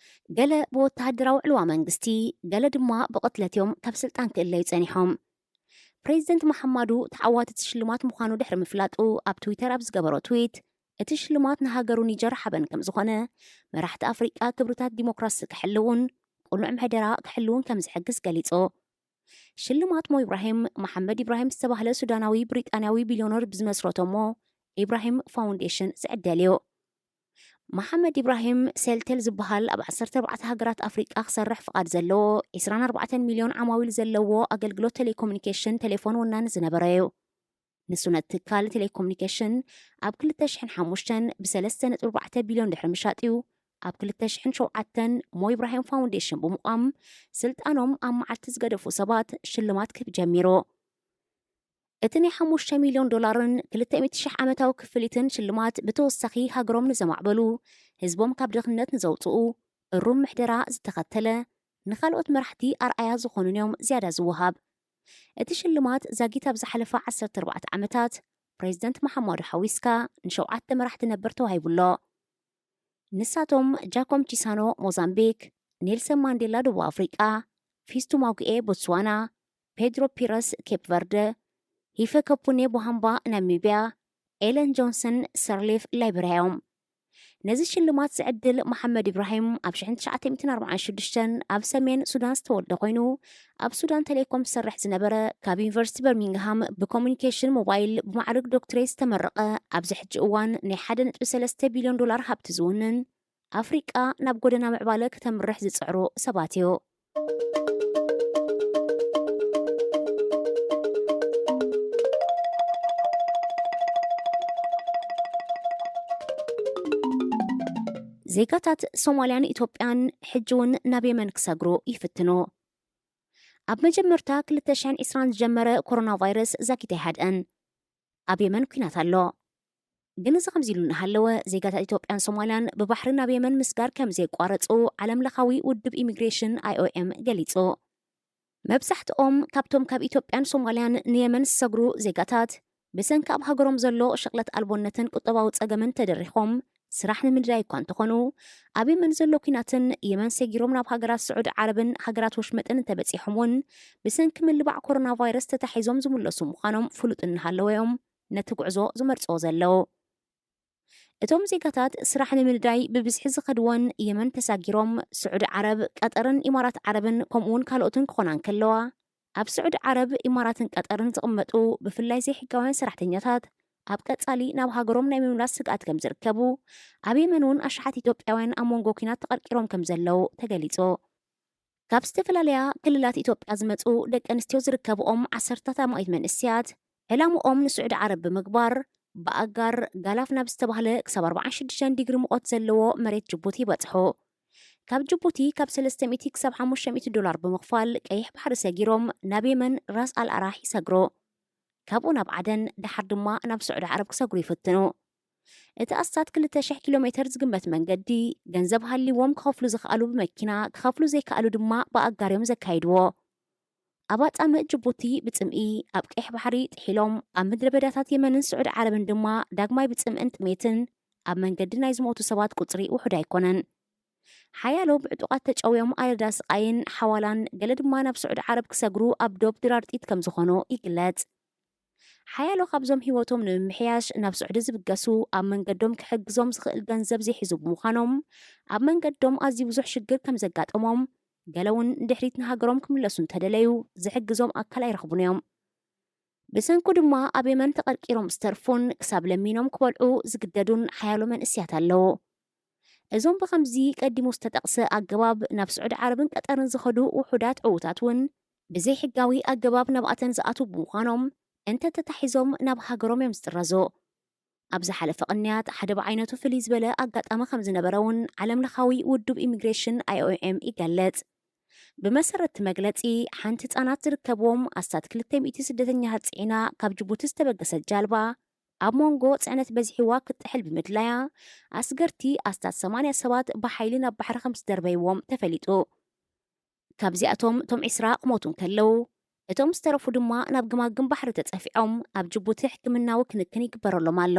ገለ ብወተሃደራዊ ዕልዋ መንግስቲ፣ ገለ ድማ ብቕትለት እዮም ካብ ስልጣን ክእለዩ ጸኒሖም። ፕሬዝደንት መሓማዱ፣ ተዓዋቲ እቲ ሽልማት ምዃኑ ድሕሪ ምፍላጡ፣ ኣብ ትዊተር ኣብ ዝገበሮ ትዊት፣ እቲ ሽልማት ንሃገሩ ኒጀር ሓበን ከም ዝኾነ፣ መራሕቲ ኣፍሪቃ ክብርታት ዲሞክራሲ ክሕልውን፣ ቅኑዕ ምሕደራ ክሕልውን ከም ዝሕግዝ ገሊጹ። ሽልማት ሞ ኢብራሂም፣ መሓመድ ኢብራሂም ዝተባህለ ሱዳናዊ ብሪጣንያዊ ቢልዮነር ብዝመስረቶ ሞ ኢብራሂም ፋውንዴሽን ዝዕደል እዩ። መሓመድ ኢብራሂም፣ ሴልቴል ዝበሃል ኣብ ዓሰርተ ኣርባዕተ ሃገራት ኣፍሪቃ ክሰርሕ ፍቓድ ዘለዎ፣ ዕስራን ኣርባዕተን ሚልዮን ዓማዊል ዘለዎ ኣገልግሎት ቴሌኮሙኒኬሽን ቴሌፎን ወናኒ ዝነበረ እዩ። ንሱ ነቲ ትካል ቴሌኮሙኒኬሽን ኣብ ክልተ ሽሕን ሓሙሽተን ብሰለስተ ነጥቢ ኣርባዕተ ቢልዮን ድሕሪ ምሻጥ እዩ፣ ኣብ ክልተ ሽሕን ሸውዓተን ሞ ኢብራሂም ፋውንዴሽን ብምቋም፣ ስልጣኖም ኣብ መዓልቲ ዝገደፉ ሰባት ሽልማት ክህብ ጀሚሩ። እቲ ናይ ሓሙሽተ ሚልዮን ዶላርን ክልተ ሚእቲ ሺሕ ዓመታዊ ክፍሊትን ሽልማት፣ ብተወሳኺ ሃገሮም ንዘማዕበሉ፣ ህዝቦም ካብ ድኽነት ንዘውጽኡ፣ እሩም ምሕደራ ዝተኸተለ፣ ንኻልኦት መራሕቲ ኣርኣያ ዝኾኑን እዮም ዝያዳ ዝወሃብ። እቲ ሽልማት ዛጊት ኣብ ዝሓለፈ ዓሰርተ ኣርባዕተ ዓመታት፣ ፕሬዝደንት መሓማዱ ሓዊስካ፣ ንሸውዓተ መራሕቲ ነበር ተዋሂቡ ኣሎ። ንሳቶም ጃኮም ቺሳኖ ሞዛምቢክ፣ ኔልሰን ማንዴላ ደቡብ ኣፍሪቃ፣ ፊስቱ ማጉኤ ቦትስዋና፣ ፔድሮ ፒረስ ኬፕ ቨርደ፣ ሂፈከፑኔ ቦሃምባ ናሚብያ፣ ኤለን ጆንሰን ሰርሌፍ ላይበርያ እዮም። ነዚ ሽልማት ዝዕድል መሓመድ ኢብራሂም ኣብ ሽሕን ትሽዓተ ሚእትን ኣርባዓን ሽዱሽተን ኣብ ሰሜን ሱዳን ዝተወልደ ኮይኑ፣ ኣብ ሱዳን ቴሌኮም ዝሰርሕ ዝነበረ፣ ካብ ዩኒቨርሲቲ በርሚንግሃም ብኮሙኒኬሽን ሞባይል ብማዕርግ ዶክትሬት ዝተመረቐ፣ ኣብዚ ሕጂ እዋን ናይ ሓደ ነጥቢ ሰለስተ ቢልዮን ዶላር ሃብቲ ዝውንን፣ ኣፍሪቃ ናብ ጎደና ምዕባለ ክተምርሕ ዝጽዕሩ ሰባት እዩ። ዜጋታት ሶማልያን ኢትዮጵያን ሕጂ እውን ናብ የመን ክሰግሩ ይፍትኑ። ኣብ መጀመርታ ክልተ ሽሕን ዕስራን ዝጀመረ ኮሮና ቫይረስ ዛጊት ኣይሃድአን። ኣብ የመን ኲናት ኣሎ። ግን እዚ ከምዚ ኢሉ እናሃለወ፣ ዜጋታት ኢትዮጵያን ሶማልያን ብባሕሪ ናብ የመን ምስጋር ከም ዘየቋረጹ ዓለም ለኻዊ ውድብ ኢሚግሬሽን፣ ኣይ ኦ ኤም፣ ገሊጹ። መብዛሕትኦም ካብቶም ካብ ኢትዮጵያን ሶማልያን ንየመን ዝሰግሩ ዜጋታት፣ ብሰንኪ ኣብ ሃገሮም ዘሎ ሽቕለት ኣልቦነትን ቁጠባዊ ጸገምን ተደሪኾም፣ ስራሕ ንምንዳይ እኳ እንተኾኑ፣ ኣብ የመን ዘሎ ኲናትን የመን ሰጊሮም ናብ ሃገራት ስዑዲ ዓረብን ሃገራት ወሽመጥን እንተበጺሖም እውን፣ ብሰንኪ ምልባዕ ኮሮና ቫይረስ ተታሒዞም ዝምለሱ ምዃኖም ፍሉጥ እናሃለወ እዮም ነቲ ጉዕዞ ዝመርጽዎ ዘለዉ። እቶም ዜጋታት ስራሕ ንምንዳይ ብብዝሒ ዝኸድወን የመን ተሳጊሮም፣ ስዑዲ ዓረብ፣ ቀጠርን ኢማራት ዓረብን ከምኡውን ካልኦትን ክኾና እንከለዋ፣ ኣብ ስዑዲ ዓረብ፣ ኢማራትን ቀጠርን ዝቕመጡ ብፍላይ ዘይሕጋውያን ሰራሕተኛታት ኣብ ቀጻሊ ናብ ሃገሮም ናይ ምምላስ ስግኣት ከም ዝርከቡ፣ ኣብ የመን እውን ኣሽሓት ኢትዮጵያውያን ኣብ መንጎ ኲናት ተቐርቂሮም ከም ዘለዉ ተገሊጹ። ካብ ዝተፈላለያ ክልላት ኢትዮጵያ ዝመጹ ደቂ ኣንስትዮ ዝርከብኦም ዓሰርታት ኣማኢት መንእሰያት፣ ዕላምኦም ንስዑዲ ዓረብ ብምግባር፣ ብኣጋር ጋላፍ ናብ ዝተባህለ ክሳብ ኣርባዓን ሽዱሽተን ዲግሪ ሙቐት ዘለዎ መሬት ጅቡቲ ይበጽሑ። ካብ ጅቡቲ ካብ ሰለስተ ሚእቲ ክሳብ ሓሙሽተ ሚእቲ ዶላር ብምኽፋል ቀይሕ ባሕሪ ሰጊሮም ናብ የመን ራስ ኣል ኣራህ ይሰግሩ። ካብኡ ናብ ዓደን፣ ደሓር ድማ ናብ ስዑዲ ዓረብ ክሰግሩ ይፍትኑ። እቲ ኣስታት ክልተ ሽሕ ኪሎ ሜተር ዝግመት መንገዲ፣ ገንዘብ ሃልይዎም ክኸፍሉ ዝኸኣሉ ብመኪና፣ ክኸፍሉ ዘይከኣሉ ድማ ብኣጋር እዮም ዘካይድዎ። ኣብ ኣጻምእ ጅቡቲ ብጽምኢ፣ ኣብ ቀይሕ ባሕሪ ጥሒሎም፣ ኣብ ምድረ በዳታት የመንን ስዑዲ ዓረብን ድማ ዳግማይ ብጽምእን ጥሜትን ኣብ መንገዲ ናይ ዝሞቱ ሰባት ቁጽሪ ውሑድ ኣይኮነን። ሓያሎ ብዕጡቓት ተጨውዮም ኣደዳ ስቓይን ሓዋላን፣ ገለ ድማ ናብ ስዑዲ ዓረብ ክሰግሩ ኣብ ዶብ ድራርጢት ከም ዝኾኑ ይግለጽ። ሓያሎ ካብዞም ህይወቶም ንምምሕያሽ ናብ ስዑዲ ዝብገሱ፣ ኣብ መንገዶም ክሕግዞም ዝኽእል ገንዘብ ዘይሒዙ ብምዃኖም፣ ኣብ መንገዶም ኣዝዩ ብዙሕ ሽግር ከም ዘጋጠሞም፣ ገለ እውን ንድሕሪት ንሃገሮም ክምለሱ እንተደለዩ ዝሕግዞም ኣካል ኣይረኽቡን እዮም። ብሰንኩ ድማ ኣብ የመን ተቐርቂሮም ዝተርፉን ክሳብ ለሚኖም ክበልዑ ዝግደዱን ሓያሎ መንእስያት ኣለዉ። እዞም ብኸምዚ ቀዲሙ ዝተጠቕሰ ኣገባብ ናብ ስዑዲ ዓረብን ቀጠርን ዝኸዱ ውሑዳት ዕዉታት እውን ብዘይሕጋዊ ኣገባብ ናብኣተን ዝኣትዉ ብምዃኖም እንተተታሒዞም ናብ ሃገሮም እዮም ዝጥረዙ። ኣብ ዝሓለፈ ቅንያት ሓደ ብዓይነቱ ፍልይ ዝበለ ኣጋጣሚ ከም ዝነበረ እውን ዓለምለኻዊ ውድብ ኢሚግሬሽን ኣይ ኦ ኤም ይገልጽ። ብመሰረት እቲ መግለጺ፣ ሓንቲ ህጻናት ዝርከብዎም ኣስታት ክልተ ሚእቲ ስደተኛታት ጽዒና ካብ ጅቡቲ ዝተበገሰት ጃልባ ኣብ መንጎ ጽዕነት በዚሕዋ ክትጥሕል ብምድላያ ኣስገርቲ ኣስታት ሰማንያ ሰባት ብሓይሊ ናብ ባሕሪ ከም ዝደርበይዎም ተፈሊጡ። ካብዚኣቶም እቶም ዒስራ ክሞቱ እንከለዉ፣ እቶም ዝተረፉ ድማ ናብ ግማግም ባሕሪ ተጸፊዖም ኣብ ጅቡቲ ሕክምናዊ ክንክን ይግበረሎም ኣሎ።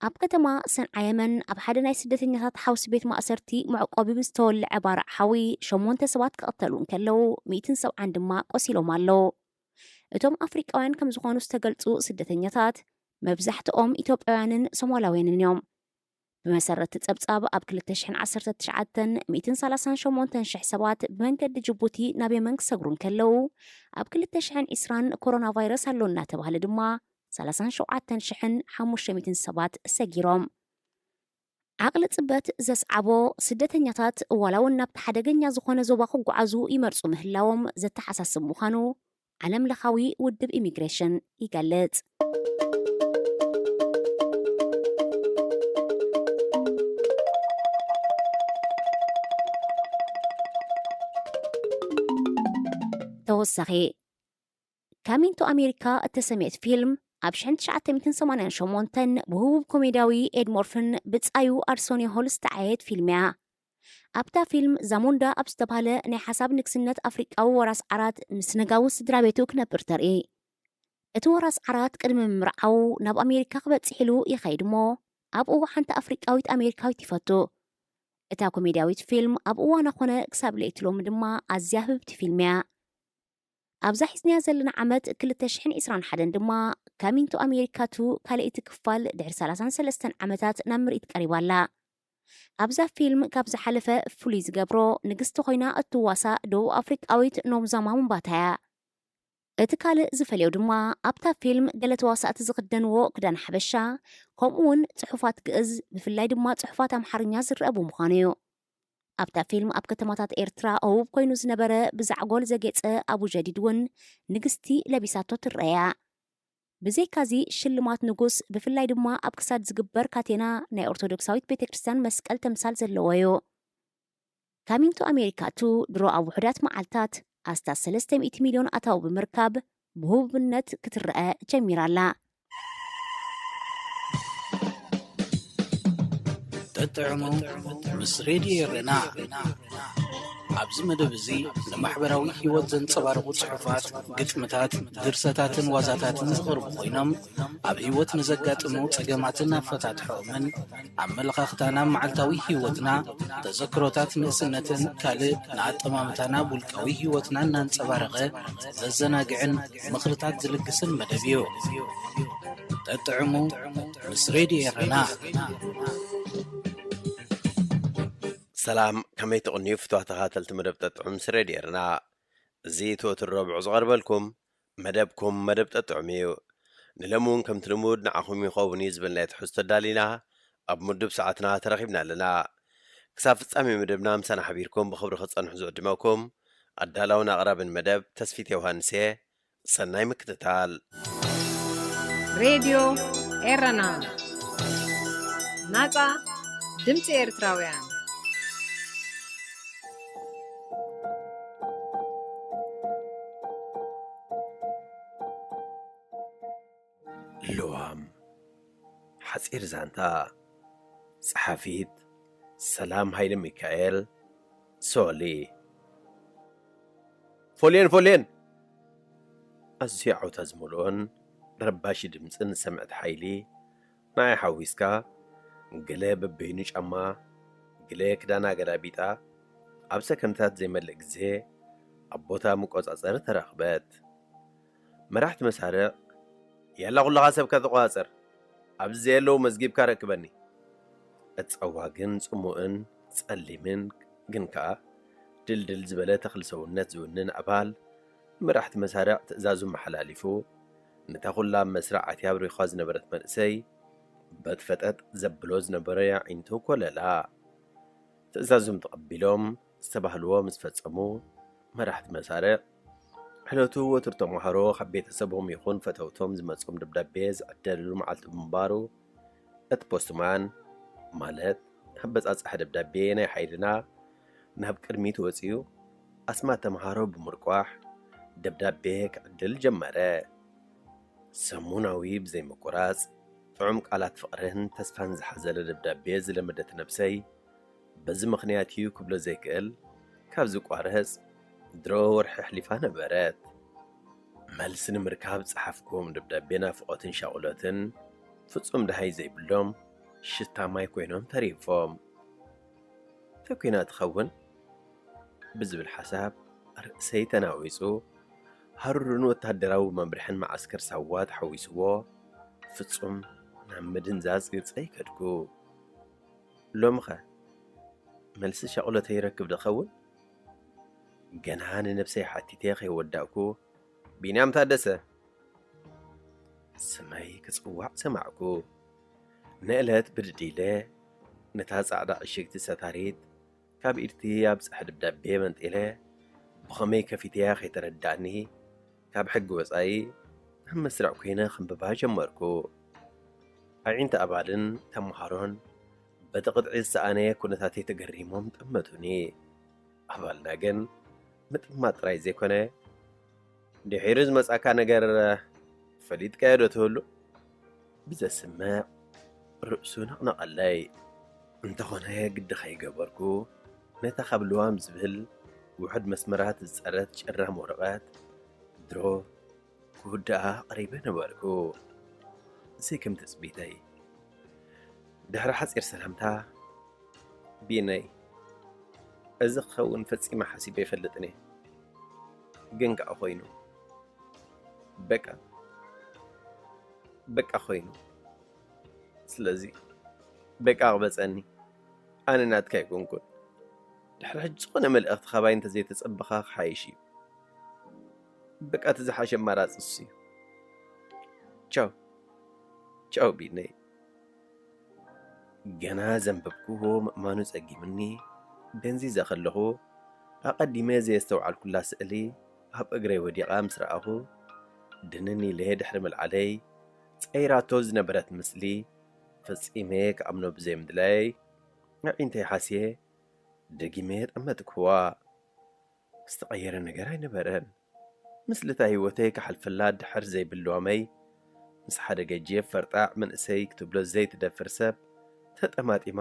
ኣብ ከተማ ሰንዓ የመን ኣብ ሓደ ናይ ስደተኛታት ሓውሲ ቤት ማእሰርቲ መዕቆቢ ብዝተወልዐ ባርዕ ሓዊ ሸሞንተ ሰባት ክቕተሉ እንከለዉ፣ ሚእትን ሰብዓን ድማ ቆሲሎም ኣለዉ። እቶም ኣፍሪቃውያን ከም ዝኾኑ ዝተገልጹ ስደተኛታት መብዛሕትኦም ኢትዮጵያውያንን ሶማላውያንን እዮም። ብመሰረት እቲ ጸብጻብ ኣብ ክልተ ሽሕን ዓሰርተ ትሽዓተን ሚእትን ሰላሳን ሸሞንተን ሽሕ ሰባት ብመንገዲ ጅቡቲ ናብ የመን ክሰግሩ እንከለዉ፣ ኣብ ክልተ ሽሕን ዕስራን ኮሮና ቫይረስ ኣሎ እናተባህለ ድማ ሰላሳን ሸውዓተን ሽሕን ሓሙሽተ ሚእትን ሰባት ሰጊሮም። ዓቕሊ ጽበት ዘስዓቦ ስደተኛታት ዋላ እውን ናብቲ ሓደገኛ ዝኾነ ዞባ ክጓዓዙ ይመርጹ ምህላዎም ዘተሓሳስብ ምዃኑ ዓለምለኻዊ ውድብ ኢሚግሬሽን ይገልጽ። ተወሳኺ፣ Coming to America እተሰምየት ፊልም ኣብ ሽሕን ትሽዓተ ሚእትን ሰማንያን ሸሞንተን ብህቡብ ኮሜድያዊ ኤድ ሞርፍን ብጻዩ ኣርሶንዮ ሆል ዝተዓየት ፊልም እያ። ኣብታ ፊልም ዛሙንዳ ኣብ ዝተባህለ ናይ ሓሳብ ንግስነት ኣፍሪቃዊ ወራስ ዓራት ምስ ነጋዊ ስድራ ቤቱ ክነብር ተርኢ። እቲ ወራስ ዓራት ቅድሚ ምምርዓው ናብ ኣሜሪካ ክበጽሕ ኢሉ ይኸይድ እሞ ኣብኡ ሓንቲ ኣፍሪቃዊት ኣሜሪካዊት ይፈቱ። እታ ኮሜድያዊት ፊልም ኣብ እዋና ኮነ ክሳብ ለይቲ ሎሚ ድማ ኣዝያ ህብብቲ ፊልም እያ። ኣብዛ ሒዝናያ ዘለና ዓመት ክልተ ሽሕን ዕስራን ሓደን ድማ ካሚንግ ቱ ኣሜሪካ ቱ ካልኣይቲ ክፋል ድሕሪ ሰላሳን ሰለስተን ዓመታት ናብ ምርኢት ቀሪባ ኣላ። ኣብዛ ፊልም ካብ ዝሓለፈ ፍሉይ ዝገብሮ ንግስቲ ኮይና እትዋሳእ ደቡብ ኣፍሪቃዊት ኖምዛማ ሙምባታ እያ። እቲ ካልእ ዝፈልዮ ድማ ኣብታ ፊልም ገለ ተዋሳእቲ ዝኽደንዎ ክዳን ሓበሻ ከምኡ እውን ጽሑፋት ግእዝ ብፍላይ ድማ ጽሑፋት ኣምሓርኛ ዝረአ ብምዃኑ እዩ። ኣብታ ፊልም ኣብ ከተማታት ኤርትራ ህቡብ ኮይኑ ዝነበረ ብዛዕጎል ዘጌጸ ኣቡ ጀዲድ እውን ንግስቲ ለቢሳቶ ትረኣያ። ብዘይካዚ ሽልማት ንጉስ ብፍላይ ድማ ኣብ ክሳድ ዝግበር ካቴና ናይ ኦርቶዶክሳዊት ቤተ ክርስቲያን መስቀል ተምሳል ዘለዎ እዩ። ካሚንግ ቱ ኣሜሪካ ቱ ድሮ ኣብ ውሑዳት መዓልታት ኣስታት ሰለስተ ሚእቲ ሚልዮን ኣታዊ ብምርካብ ብህቡብነት ክትረአ ጀሚራ ኣላ። ጠጥዕሙ ምስ ሬድዮ ኤረና። ኣብዚ መደብ እዚ ንማሕበራዊ ህይወት ዘንጸባርቑ ጽሑፋት፣ ግጥምታት፣ ድርሰታትን ዋዛታትን ዝቐርቡ ኮይኖም ኣብ ህይወት ንዘጋጥሙ ጸገማትን ኣፈታትሖኦምን ኣመለኻኽታና መዓልታዊ ህይወትና፣ ተዘክሮታት ንእስነትን ካልእ ንኣጠማምታና ውልቃዊ ህይወትና እናንጸባረቐ ዘዘናግዕን ምኽርታት ዝልግስን መደብ እዩ። ጠጥዕሙ ምስ ሬድዮ ኤረና። ሰላም፣ ከመይ ትቕንዩ ፍትዋ ተኻተልቲ መደብ ጠጥዑም ምስ ሬድዮ ኤረና። እዚ ትወትር ረብዑ ዝቐርበልኩም መደብኩም መደብ ጠጥዑም እዩ። ንለሚ እውን ከምቲ ልሙድ ንዓኹም ይኸውን እዩ ዝበልናዮ ትሕዝቶ ኣዳሊና ኣብ ምዱብ ሰዓትና ተረኺብና ኣለና። ክሳብ ፍጻሜ መደብና ምሳና ሓቢርኩም ብኽብሪ ክጸንሑ ዝዕድመኩም ኣዳላውን ኣቕራብን መደብ ተስፊት ዮሃንስ እየ። ሰናይ ምክትታል። ሬድዮ ኤረና፣ ናጻ ድምጺ ኤርትራውያን። ልዋም ሓጺር ዛንታ። ጸሓፊት ሰላም ሃይለ ሚካኤል። ሶሊ። ፎልየን ፎልየን! ኣዝዩ ዓውታ ዝመልኦን ረባሺ ድምጽን ዝሰምዐት ሓይሊ፣ ንዓይ ሓዊስካ፣ ገለ በበይኑ ጫማ፣ ገለ ክዳና ገላቢጣ፣ ኣብ ሰከንድታት ዘይመልእ ግዜ ኣብ ቦታ መቆጻጸሪ ተራኽበት። መራሕቲ መሳርዕ፣ ያላ ኩልኻ ሰብካ ተቆጻጸር፣ ኣብዚ ዘየለዉ መዝጊብካ ረክበኒ። እቲ ጸዋግን ጽሙእን ጸሊምን ግን ከኣ ድልድል ዝበለ ተኽሊ ሰውነት ዝውንን ኣባል ንመራሕቲ መሳርዕ ትእዛዙ መሓላሊፉ ነታ ኩላ ኣብ መስርዕ ኣትያ ኣብሪኻ ዝነበረት መንእሰይ በጥፈጠጥ ዘብሎ ዝነበረ ኣዒንቱ ኮለላ። ትእዛዞም ተቐቢሎም ዝተባህልዎ ምስ ፈጸሙ፣ መራሕቲ መሳርዕ ዕለቱ ወትሩ ተምሃሮ ካብ ቤተሰቦም ይኹን ፈተውቶም ዝመጾም ደብዳቤ ዝዕደልሉ መዓልቲ ብምንባሩ፣ እቲ ፖስትማን ማለት ኣበጻጽሓ ደብዳቤ ናይ ሓይልና ናብ ቅድሚት ወጺኡ ኣስማት ተምሃሮ ብምርቋሕ ደብዳቤ ክዕድል ጀመረ። ሰሙናዊ ብዘይምቁራጽ ጥዑም ቃላት ፍቕርን ተስፋን ዝሓዘለ ደብዳቤ ዝለመደት ነብሰይ፣ በዚ ምኽንያት እዩ ክብሎ ዘይክእል ካብ ዝቋረጽ ድሮ ወርሒ ኣሕሊፋ ነበረት። መልሲ ንምርካብ ጸሓፍኩም ደብዳቤ ናፍቖትን ሻቕሎትን ፍጹም ደሃይ ዘይብሎም ሽታ ማይ ኮይኖም ተሪፎም። እንታይ ኮይና ትኸውን ብዝብል ሓሳብ ርእሰይ ተናዊጹ፣ ሃሩርን ወታደራዊ መምርሕን መዓስከር ሳዋ ተሓዊስዎ ፍጹም ናብ ምድንዛዝ ገጸይ ከድኩ። ሎምኸ መልሲ ሻቕሎተይ ይረክብ ዶ ኸውን? ገና ንነብሰይ ሓቲተ ከይወዳእኩ፣ ቢንያም ታደሰ ስመይ ክጽዋዕ ሰማዕኩ። ንእለት ብድድ ኢለ ነታ ጻዕዳ ዕሽግቲ ሰታሪት ካብ ኢድቲ ኣብጽሐ ደብዳቤ መንጢለ፣ ብኸመይ ከፊተያ ከይተረድኣኒ፣ ካብ ሕጊ ወጻኢ ኣብ መስርዕ ኮይነ ከንብባ ጀመርኩ። ኣዒንቲ ኣባልን ተምሃሮን በቲ ቅጥዒ ዝሰኣነ ኩነታተይ ተገሪሞም ጠመቱኒ። ኣባልና ግን ምጥማት ጥራይ ዘይኮነ፣ ድሒሩ ዝመጻካ ነገር ፈሊጥካዮ ዶ ትህሉ? ብዘስምዕ ርእሱ ነቕነቐለይ። እንተኾነ ግዲ ከይገበርኩ፣ ነታ ካብ ልዋም ዝብል ውሑድ መስመራት ዝጸረት ጭራም ወረቐት ድሮ ክውድኣ ቀሪበ ነበርኩ። ዘይከም ትጽቢተይ፣ ድሕሪ ሓጺር ሰላምታ፣ ቢነይ፣ እዚ ክኸውን ፈጺመ ሓሲበ ኣይፈልጥን እየ። ግን ከኣ ኮይኑ። በቃ፣ በቃ ኮይኑ። ስለዚ በቃ ቅበጸኒ። ኣነ ናትካ ኣይኮንኩን። ድሕሪ ሕጂ ዝኾነ መልእኽቲ ካባይ እንተዘይተጸበኻ ክሓይሽ እዩ። በቃ እቲ ዝሓሸ ኣማራጺ እሱ እዩ። ቻው፣ ቻው ቢነይ። ገና ዘንበብክዎ ምእማኑ ጸጊምኒ ደንዚዘ ከለኹ፣ ኣቐዲመ ዘየስተውዓልኩላ ስእሊ ኣብ እግረይ ወዲቓ ምስ ረኣኹ፣ ድንን ኢለ ድሕሪ ምልዓለይ፣ ጸይራቶ ዝነበረት ምስሊ ፈጺመ ክኣምኖ ብዘይምድላይ፣ ኣዒንተይ ሓስየ ደጊመ ጠመትክዋ። ዝተቐየረ ነገር ኣይነበረን። ምስልታ ህይወተይ ክሓልፈላ ድሕር ዘይብል ልዋመይ፣ ምስ ሓደ ገጂፍ ፈርጣዕ መንእሰይ ክትብሎ ዘይትደፍር ሰብ ተጠማጢማ፣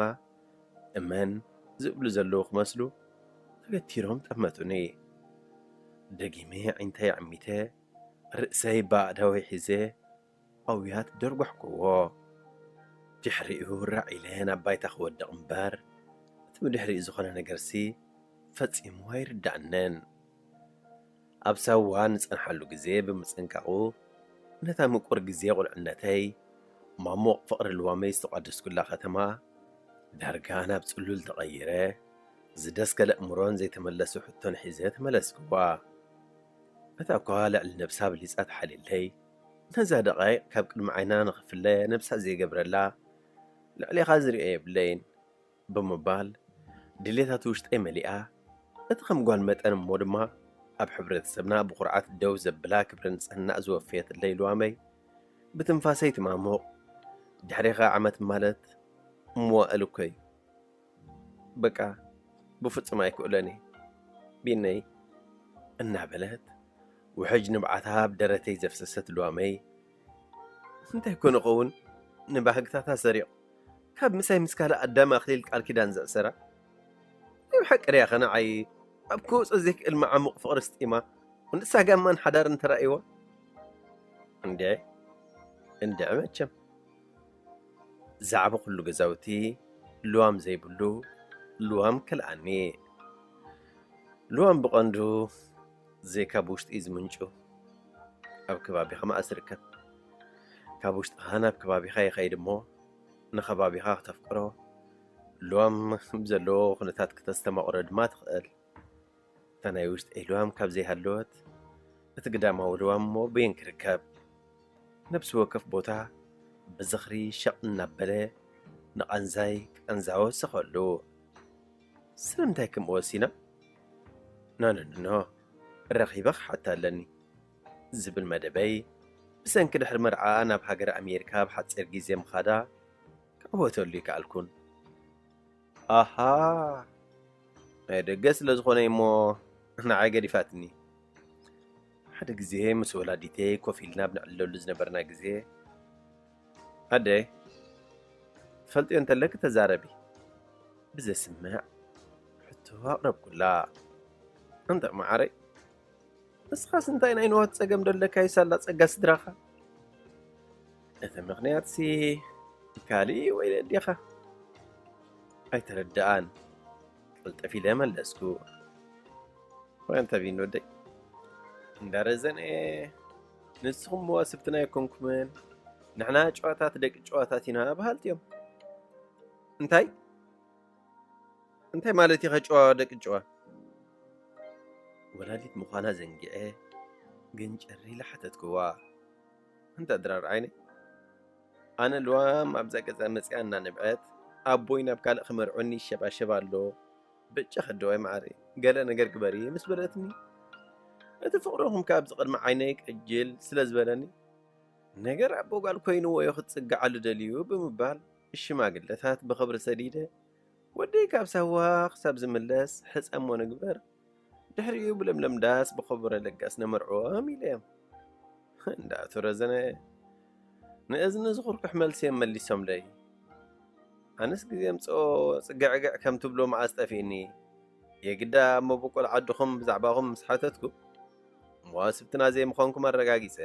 እመን ዝብሉ ዘለዉ ክመስሉ ተገቲሮም ጠመቱኒ። ደጊመ ኣዒንተይ ዓሚተ፣ ርእሰይ ብኣእዳወይ ሒዘ፣ ኣውያት ደርጓሕክዎ። ድሕሪኡ ራዕ ኢለ ናብ ባይታ ክወድቕ እምበር፣ እቲ ብድሕሪኡ ዝኾነ ነገርሲ ፈጺሙ ኣይርድኣንን። ኣብ ሳዋ ንጸንሓሉ ግዜ ብምጽንቃቑ፣ ነታ ምቁር ግዜ ቁልዕነተይ፣ ማሞቕ ፍቕሪ ልዋመይ ዝተቋደስኩላ ከተማ፣ ዳርጋ ናብ ጽሉል ተቐይረ፣ ዝደስከለ እምሮን ዘይተመለሱ ሕቶን ሒዘ ተመለስክዋ። እታ እኳ ልዕሊ ነብሳ ብሊጻ ተሓልየለይ፣ ነዛ ደቓይቕ ካብ ቅድሚ ዓይና ንኽፍለ ነብሳ ዘይገብረላ፣ ልዕሌኻ ዝርእዮ የብለይን ብምባል፣ ድሌታት ውሽጠይ መሊኣ፣ እቲ ከም ጓል መጠን እሞ ድማ ኣብ ሕብረተሰብና ብኹርዓት ደው ዘብላ ክብረ ንጽህና ዝወፈየትለይ ልዋመይ፣ ብትንፋሰይ ትማሙቕ፣ ድሕሬኻ ዓመት ማለት መዋእል እኮ እዩ። በቃ ብፍጹም ኣይክእሎን እየ ቢነይ፣ እናበለት ውሕጅ ንብዓታ ኣብ ደረተይ ዘፍሰሰት ልዋመይ፣ እንታይ ኮነ ኸውን ንባህግታታ ሰሪቑ ካብ ምሳይ ምስ ካልእ ኣዳም ኣኽሊል ቃል ኪዳን ዘእሰራ? ናይ ብሓቂ ድያ ኸ ንዓይ ኣብ ክወጾ ዘይክእል መዓሙቕ ፍቕሪ ስጢማ፣ ንሳ ጋማን ሓዳርን ተራእይዋ? እንድዒ፣ እንድዒ መቸም። ዛዕባ ኩሉ ገዛውቲ ልዋም ዘይብሉ ልዋም ከልኣኒ። ልዋም ብቐንዱ ዘይካብ ውሽጢ እዩ ዝምንጩ። ኣብ ከባቢኻ መኣ ዝርከብ? ካብ ውሽጥኻ ናብ ከባቢኻ ይኸይድ እሞ፣ ንኸባቢኻ ክተፍቅሮ፣ ልዋም ብዘለዎ ኩነታት ክተስተማቕሮ ድማ ትኽእል። እታ ናይ ውሽጠይ ልዋም ካብ ዘይሃለወት፣ እቲ ግዳማዊ ልዋም እሞ በየን ክርከብ? ነብሲ ወከፍ ቦታ ብዝኽሪ ሸቕ እናበለ ንቓንዛይ ቃንዛ ወሰኸሉ። ስለምንታይ ከምኡ ወሲና? ኖ፣ ኖ፣ ኖ፣ ረኺበ ክሓታ ኣለኒ ዝብል መደበይ፣ ብሰንኪ ድሕሪ መርዓኣ ናብ ሃገረ ኣሜሪካ ብሓጺር ግዜ ምኻዳ ክዕወተሉ ይከኣልኩን። ኣሃ፣ ናይ ደገ ስለ ዝኾነ እሞ ንዓይ ገዲፋትኒ። ሓደ ግዜ ምስ ወላዲተይ ኮፍ ኢልና ብንዕለሉ ዝነበርና ግዜ፣ ኣደይ፣ ትፈልጥዮ እንተለኪ ተዛረቢ ብዘስምዕ ሕቶ ኣቕረብኩላ። እንተ መዓረይ፣ ንስኻስ እንታይ ናይ ንዋት ጸገም ደለካ ይሳላ ጸጋ ስድራኻ? እቲ ምኽንያትሲ ካልእ ወይ ኣዴኻ? ኣይተረድኣን። ቅልጥፍ ኢለ መለስኩ። ወይ ኣንተ ቢኒ ወደይ፣ እንዳ ረዘነ፣ ንስኹም መዋስብትና ኣይኮንኩምን፣ ንሕና ጨዋታት ደቂ ጨዋታት ኢና በሃልቲ እዮም። እንታይ? እንታይ ማለት ኢኻ ጨዋ ደቂ ጨዋ? ወላዲት ምዃና ዘንጊዐ፣ ግንጭር ኢለ ሓተትክዋ። እንተ ድራር ዓይነይ፣ ኣነ ልዋም ኣብዛ ገዛ መጺኣ እናነብዐት፣ ኣቦይ ናብ ካልእ ክመርዖኒ ይሸባሸብ ኣሎ፣ ብጨ ከደዋይ መዓረይ፣ ገለ ነገር ግበሪ ምስ በለትኒ፣ እቲ ፍቕርኹም ከኣ ኣብዚ ቅድሚ ዓይነይ ቅጅል ስለ ዝበለኒ፣ ነገር ኣቦ ጓል ኮይንዎ እዩ ክትጽግዓሉ ደልዩ ብምባል፣ ሽማግለታት ብኽብሪ ሰዲደ፣ ወደይ ካብ ሳዋ ክሳብ ዝምለስ ሕጸሞ ንግበር፣ ድሕሪኡ ብለምለም ዳስ ብኸበሮ ለጋስ ነመርዕዎም ኢለዮም። እንዳ ኣቶ ረዘነ ንእዝኒ ዝኹርኩሕ መልሲ እዮም መሊሶምለይ። ኣነስ ግዜ ምጽኦ ጽግዕግዕ ከም ትብሎ መዓስ ጠፊእኒ። የግዳ ኣብ መበቆል ዓድኹም ብዛዕባኹም ምስ ሓተትኩ፣ መዋስብትና ዘይምዃንኩም ኣረጋጊጸ።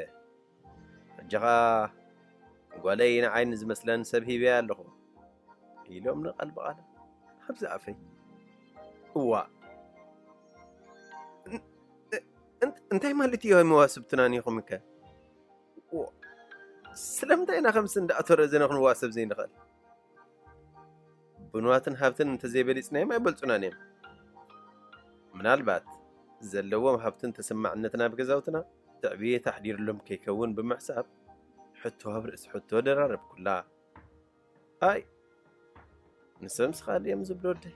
ሕጂ ኸኣ ጓለይ ንዓይ ንዝመስለን ሰብ ሂበያ ኣለኹ ኢሎም ንቓል ብቓል ኣብዚ ኣፈይ። እዋ፣ እን-፣ እን-፣ እንታይ ማለት እዩ መዋስብትናን ኢኹም ከ? እዋ፣ ስለምንታይ ኢና ከምዚ እንዳ ኣቶ ረዘነ ክንዋሰብ ዘይንኽእል? ብንዋትን ሃብትን እንተዘይበሊጽናዮም ኣይበልጹናን እዮም። ምናልባት ዘለዎም ሃብትን ተሰማዕነትን ኣብ ገዛውትና ትዕብየት ኣሕዲርሎም ከይከውን ብምሕሳብ ሕቶ ኣብ ርእሲ ሕቶ ደራረብኩላ። ኣይ፣ ንሶምስ ካልእ እዮም ዝብሉ ወደይ።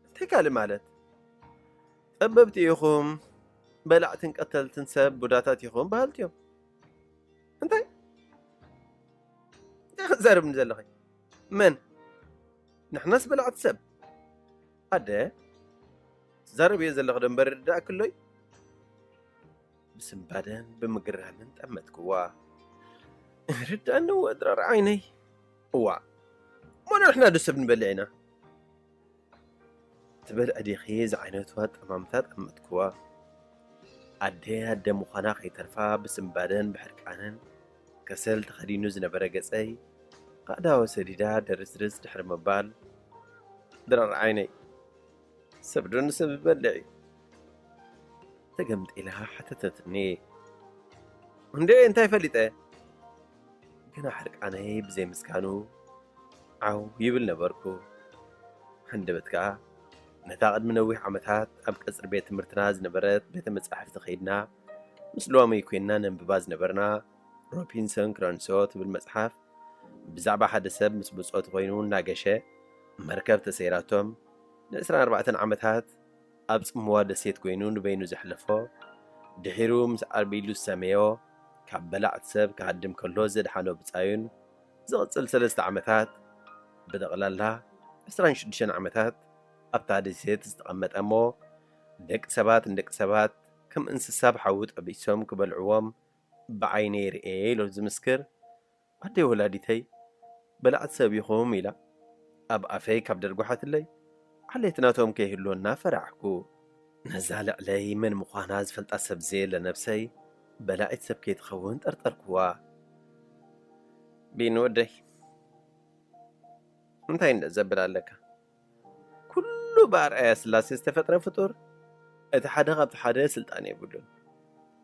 እንታይ ካልእ ማለት? ጠበብቲ ኢኹም፣ በላዕትን ቀተልትን ሰብ ቡዳታት ኢኹም በሃልቲ እዮም። እንታይ? እንታይ ክትዛረብኒ ዘለኺ? መን? ንሕናስ በላዕቲ ሰብ? ኣደ፣ ትዛረብዮ ዘለኺ ዶ እምበር ይርድኣኪ ኣሎ'ዩ? ብስንባደን ብምግራምን ጠመትክዋ። ርድኣኒ እወ ድራር ዓይነይ። እዋእ፣ እሞ ንሕና ዶ ሰብ ንበልዕ ኢና? ትበልዒ ዲኺ ዝዓይነቱ ኣጠማምታ ጠመትክዋ። ኣደ ኣደ ምዃና ከይተርፋ ብስንባደን ብሕርቃንን ከሰል ተኸዲኑ ዝነበረ ገጸይ ኣእዳወ ሰዲዳ ደርዝርዝ ድሕሪ ምባል፣ ድራር ዓይነይ፣ ሰብ ዶ ንሰብ ይበልዕ እዩ? ተገምጢላ ሓተተትኒ። እንዴ እንታይ ፈሊጠ? ግና ሕርቃነይ ብዘይ ምስካኑ ዓው ይብል ነበርኩ። ሃንደበት ከኣ ነታ ቅድሚ ነዊሕ ዓመታት ኣብ ቀጽሪ ቤት ትምህርትና ዝነበረት ቤተ መጻሕፍቲ ከይድና ምስ ሎሚ ኮይንና ነንብባ ዝነበርና ሮቢንሰን ክረንሶ ትብል መጽሓፍ ብዛዕባ ሓደ ሰብ ምስ ብጾቱ ኮይኑ እናገሸ መርከብ ተሰይራቶም ንዕስራን ኣርባዕተን ዓመታት ኣብ ጽምዋ ደሴት ኮይኑ ንበይኑ ዘሕለፎ፣ ድሒሩ ምስ ዓርቢ ኢሉ ዝሰመዮ፣ ካብ በላዕቲ ሰብ ክሃድም ከሎ ዘድሓኖ ብጻዩን ዝቕጽል ሰለስተ ዓመታት፣ ብጠቕላላ ዕስራን ሽዱሽተን ዓመታት ኣብታ ደሴት ዝተቐመጠ እሞ፣ ደቂ ሰባት ንደቂ ሰባት ከም እንስሳ ብሓዊ ጠቢሶም ክበልዕዎም ብዓይነይ ርእየ ኢሉ ዝምስክር፣ ኣደይ ወላዲተይ በላዕቲ ሰብ ኢኹም ኢላ ኣብ ኣፈይ ካብ ደርጓሓትለይ፣ ዓሌት ናቶም ከይህልወና ፈራሕኩ። ነዛ ልዕለይ መን ምዃና ዝፈልጣ ሰብ ዘየለ ነብሰይ በላዒት ሰብ ከይትኸውን ጠርጠርኩዋ። ቢኒ ወደይ፣ እንታይ እንደ ዘብል ኣለካ? ኩሉ ብኣርኣያ ስላሴ ዝተፈጥረ ፍጡር፣ እቲ ሓደ ካብቲ ሓደ ስልጣን የብሉን።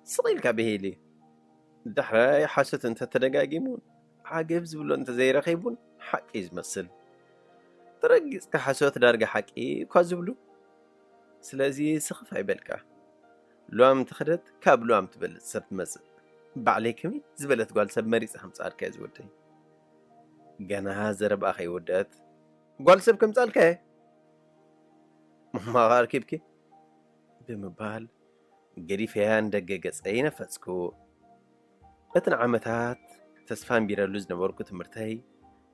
ስቕ ኢልካ ብሂል እዩ። ዳሕራይ ሓሶት እንተተደጋጊሙ፣ ዓገብ ዝብሎ እንተዘይረኺቡን ሓቂ እዩ ዝመስል። ተረጊጽካ ሓሶት ዳርጋ ሓቂ እኳ ዝብሉ። ስለዚ ስኽፍ ኣይበልካ። ሉዋም እንተኸደት ካብ ሉዋም ትበልጽ ሰብ ትመጽእ። ባዕለይ ከመይ ዝበለት ጓል ሰብ መሪጸ ከምጻልካ እየ ዝወደይ። ገና ዘረብኣ ከይወደት፣ ጓል ሰብ ከምጻልካ እየ። ማኻ ኣርኪብኪ ብምባል ገዲፈያ ንደገ ገጸይ ነፈጽኩ። እቲ ንዓመታት ተስፋ ኣንቢረሉ ዝነበርኩ ትምህርተይ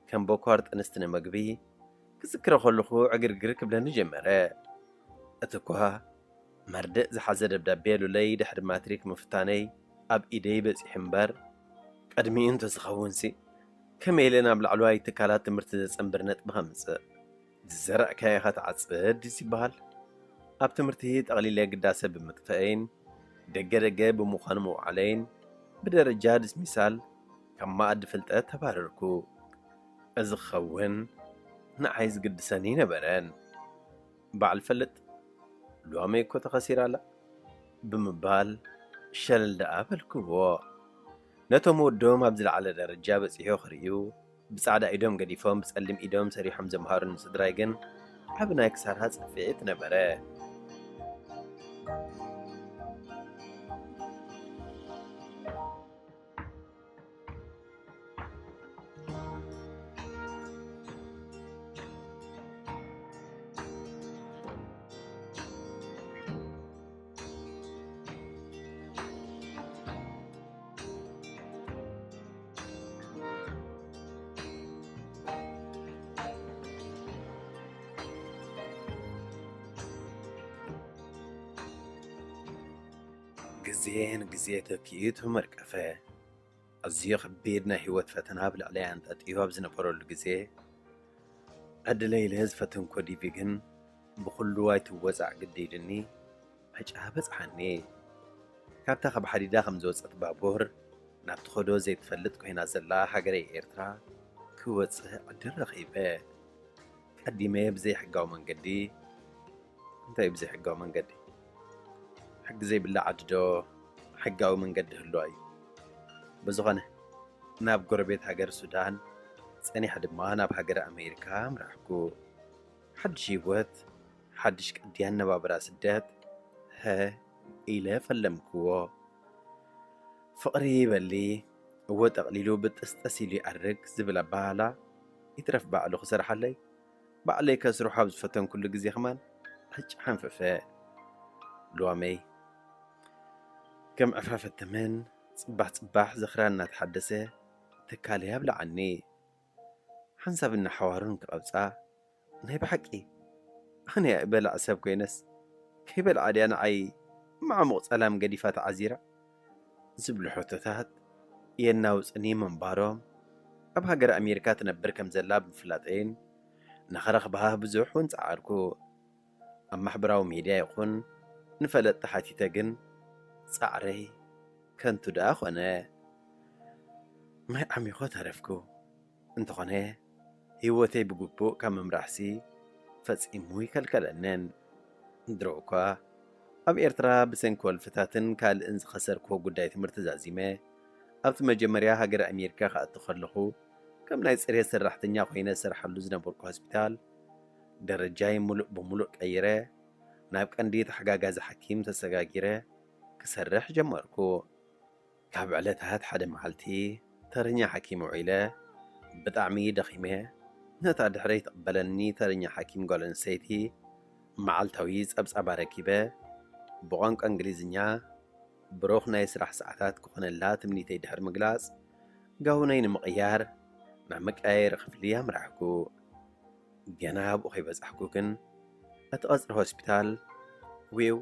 ከም ቦኳር ጥንስቲ ንመግቢ ክዝክሮ ከለኹ ዕግርግር ክብለኒ ጀመረ። እቲ እኳ መርድእ ዝሓዘ ደብዳቤ ሉለይ ድሕሪ ማትሪክ ምፍታነይ ኣብ ኢደይ በጺሑ እምበር፣ ቅድሚኡ እንተዝኸውንሲ ከመይ ኢለ ናብ ላዕለዋይ ትካላት ትምህርቲ ዘጸንብር ነጥቢ ከምጽእ? ዝዘራእካዮ ኢኻ ትዓጽድ ድዩ ዝበሃል? ኣብ ትምህርቲ ጠቕሊለ ግዳሰ ብምጥፍአይን ደገ ደገ ብምዃኑ ምውዓለይን ብደረጃ ድስሚሳል ካብ መኣዲ ፍልጠት ተባረርኩ። እዚ ክኸውን ንዓይ ዝግድሰኒ ነበረን። ባዕል ፈልጥ፣ ሎሚ እኮ ተኸሲራ ኣላ ብምባል ሸለል ደኣ በልክዎ። ነቶም ወዶም ኣብ ዝለዓለ ደረጃ በጺሑ ክርእዩ ብጻዕዳ ኢዶም ገዲፎም ብጸሊም ኢዶም ሰሪሖም ዘምሃሩኒ ስድራይ ግን ዓቢ ናይ ክሳራ ጽፍዒት ነበረ። ግዜ ንግዜ ተኪኡ ተመርቀፈ። ኣዝዩ ከቢድ ናይ ህይወት ፈተና ኣብ ልዕለይ ኣንጠጢዩ ኣብ ዝነበረሉ ግዜ፣ ዕድለይ ኢለ ዝፈተንኮ ዲቪ ግን ብኹሉ ኣይትወጻዕ ግዲ ኢሉኒ ዕጫ በጽሓኒ። ካብታ ካብ ሓዲዳ ከም ዝወጸት ባቡር ናብ ትኸዶ ዘይትፈልጥ ኮይና ዘላ ሃገረይ ኤርትራ ክወጽእ ዕድል ረኺበ። ቀዲመ ብዘይሕጋዊ መንገዲ፣ እንታይ ብዘይሕጋዊ መንገዲ? ሕጊ ዘይብላ ዓዲ ዶ ሕጋዊ መንገዲ ህልዋ እዩ? ብዝኾነ፣ ናብ ጎረቤት ሃገር ሱዳን፣ ጸኒሐ ድማ ናብ ሃገረ ኣሜሪካ ኣምራሕኩ። ሓድሽ ህይወት፣ ሓድሽ ቅዲ ኣነባብራ ስደት፣ ሀ ኢለ ፈለምክዎ። ፍቕሪ ይበሊ፣ እወ ጠቕሊሉ ብጥስጠስ ኢሉ ይኣርግ ዝብል ኣበሃህላ፣ ይትረፍ ባዕሉ ክሰርሓለይ፣ ባዕለይ ከስርሖ ኣብ ዝፈተንኩሉ ግዜ ከማን ዕጭ ሓንፈፈ። ልዋመይ ከም ዕፍራፈ ተመን ጽባሕ ጽባሕ ዝኽራ እናተሓደሰ ትካለይ ኣብልዓኒ። ሓንሳብ እናሓዋሩን ክቐብጻ፣ ናይ ብሓቂ ኣነ እያ እበልዕ ሰብ ኮይነስ፣ ከይበልዓ ድያ ንዓይ ማዕሙቕ ጸላም ገዲፋ ተዓዚራ? ዝብሉ ሕቶታት የናውጽኒ ምንባሮም፣ ኣብ ሃገረ ኣሜሪካ ትነብር ከም ዘላ ብምፍላጠይን ንኽረኽባ ብዙሕ እውን ጸዓርኩ። ኣብ ማሕበራዊ ሚድያ ይኹን ንፈለጥቲ ሓቲተ ግን ጻዕረይ ከንቱ ደኣ ኾነ። ማይ ዓሚኹ ተረፍኩ። እንተኾነ ህይወተይ ብግቡእ ካብ ምምራሕሲ ፈጺሙ ይከልከለንን። ድሮ እኳ ኣብ ኤርትራ ብሰንኪ ወልፍታትን ካልእን ዝኸሰርክዎ ጉዳይ ትምህርቲ ዛዚመ፣ ኣብቲ መጀመርያ ሃገረ ኣሜሪካ ክኣቱ ከለኹ፣ ከም ናይ ጽሬት ሰራሕተኛ ኮይነ ዝሰርሓሉ ዝነበርኩ ሆስፒታል፣ ደረጃይ ሙሉእ ብሙሉእ ቀይረ፣ ናብ ቀንዲ ተሓጋጋዚ ሓኪም ተሰጋጊረ ክሰርሕ ጀመርኩ። ካብ ዕለታት ሓደ መዓልቲ፣ ተረኛ ሓኪም ውዒለ፣ ብጣዕሚ ደኺመ፣ ነታ ድሕረይ ትቕበለኒ ተረኛ ሓኪም ጓል ኣንስተይቲ መዓልታዊ ጸብጻባ ረኪበ፣ ብቋንቋ እንግሊዝኛ ብሩኽ ናይ ስራሕ ሰዓታት ክኾነላ ትምኒተይ ድሕሪ ምግላጽ፣ ጋውነይ ንምቕያር ናብ መቀያየሪ ክፍሊ ኣምራሕኩ። ገና ኣብኡ ከይበጻሕኩ ግን፣ እቲ ቀጽሪ ሆስፒታል ዊው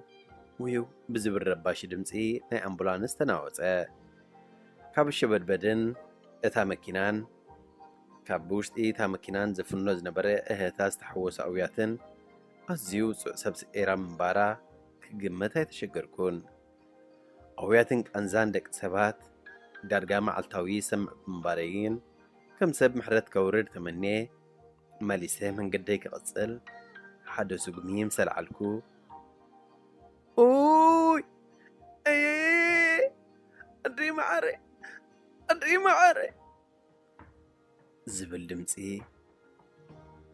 ዊው ብዝብል ረባሺ ድምጺ ናይ ኣምቡላንስ ተናወጸ። ካብ ሸበድበድን እታ መኪናን፣ ካብ ብውሽጢ እታ መኪናን ዝፍኖ ዝነበረ እህህታ ዝተሓወሶ ኣውያትን ኣዝዩ ውጹዕ ሰብ ስዒራ ምንባራ ክግምት ኣይተሸገርኩን። ኣውያትን ቃንዛን ደቂ ሰባት ዳርጋ መዓልታዊ ይሰምዕ ብምንባረይን፣ ከም ሰብ ምሕረት ከውርድ ተመንየ፣ መሊሰ መንገደይ ክቕጽል ሓደ ስጉሚ ምስ ኣልዓልኩ፣ ኡይ! ኣየ! ኣደይ መዓረይ! ኣደይ መዓረይ! ዝብል ድምጺ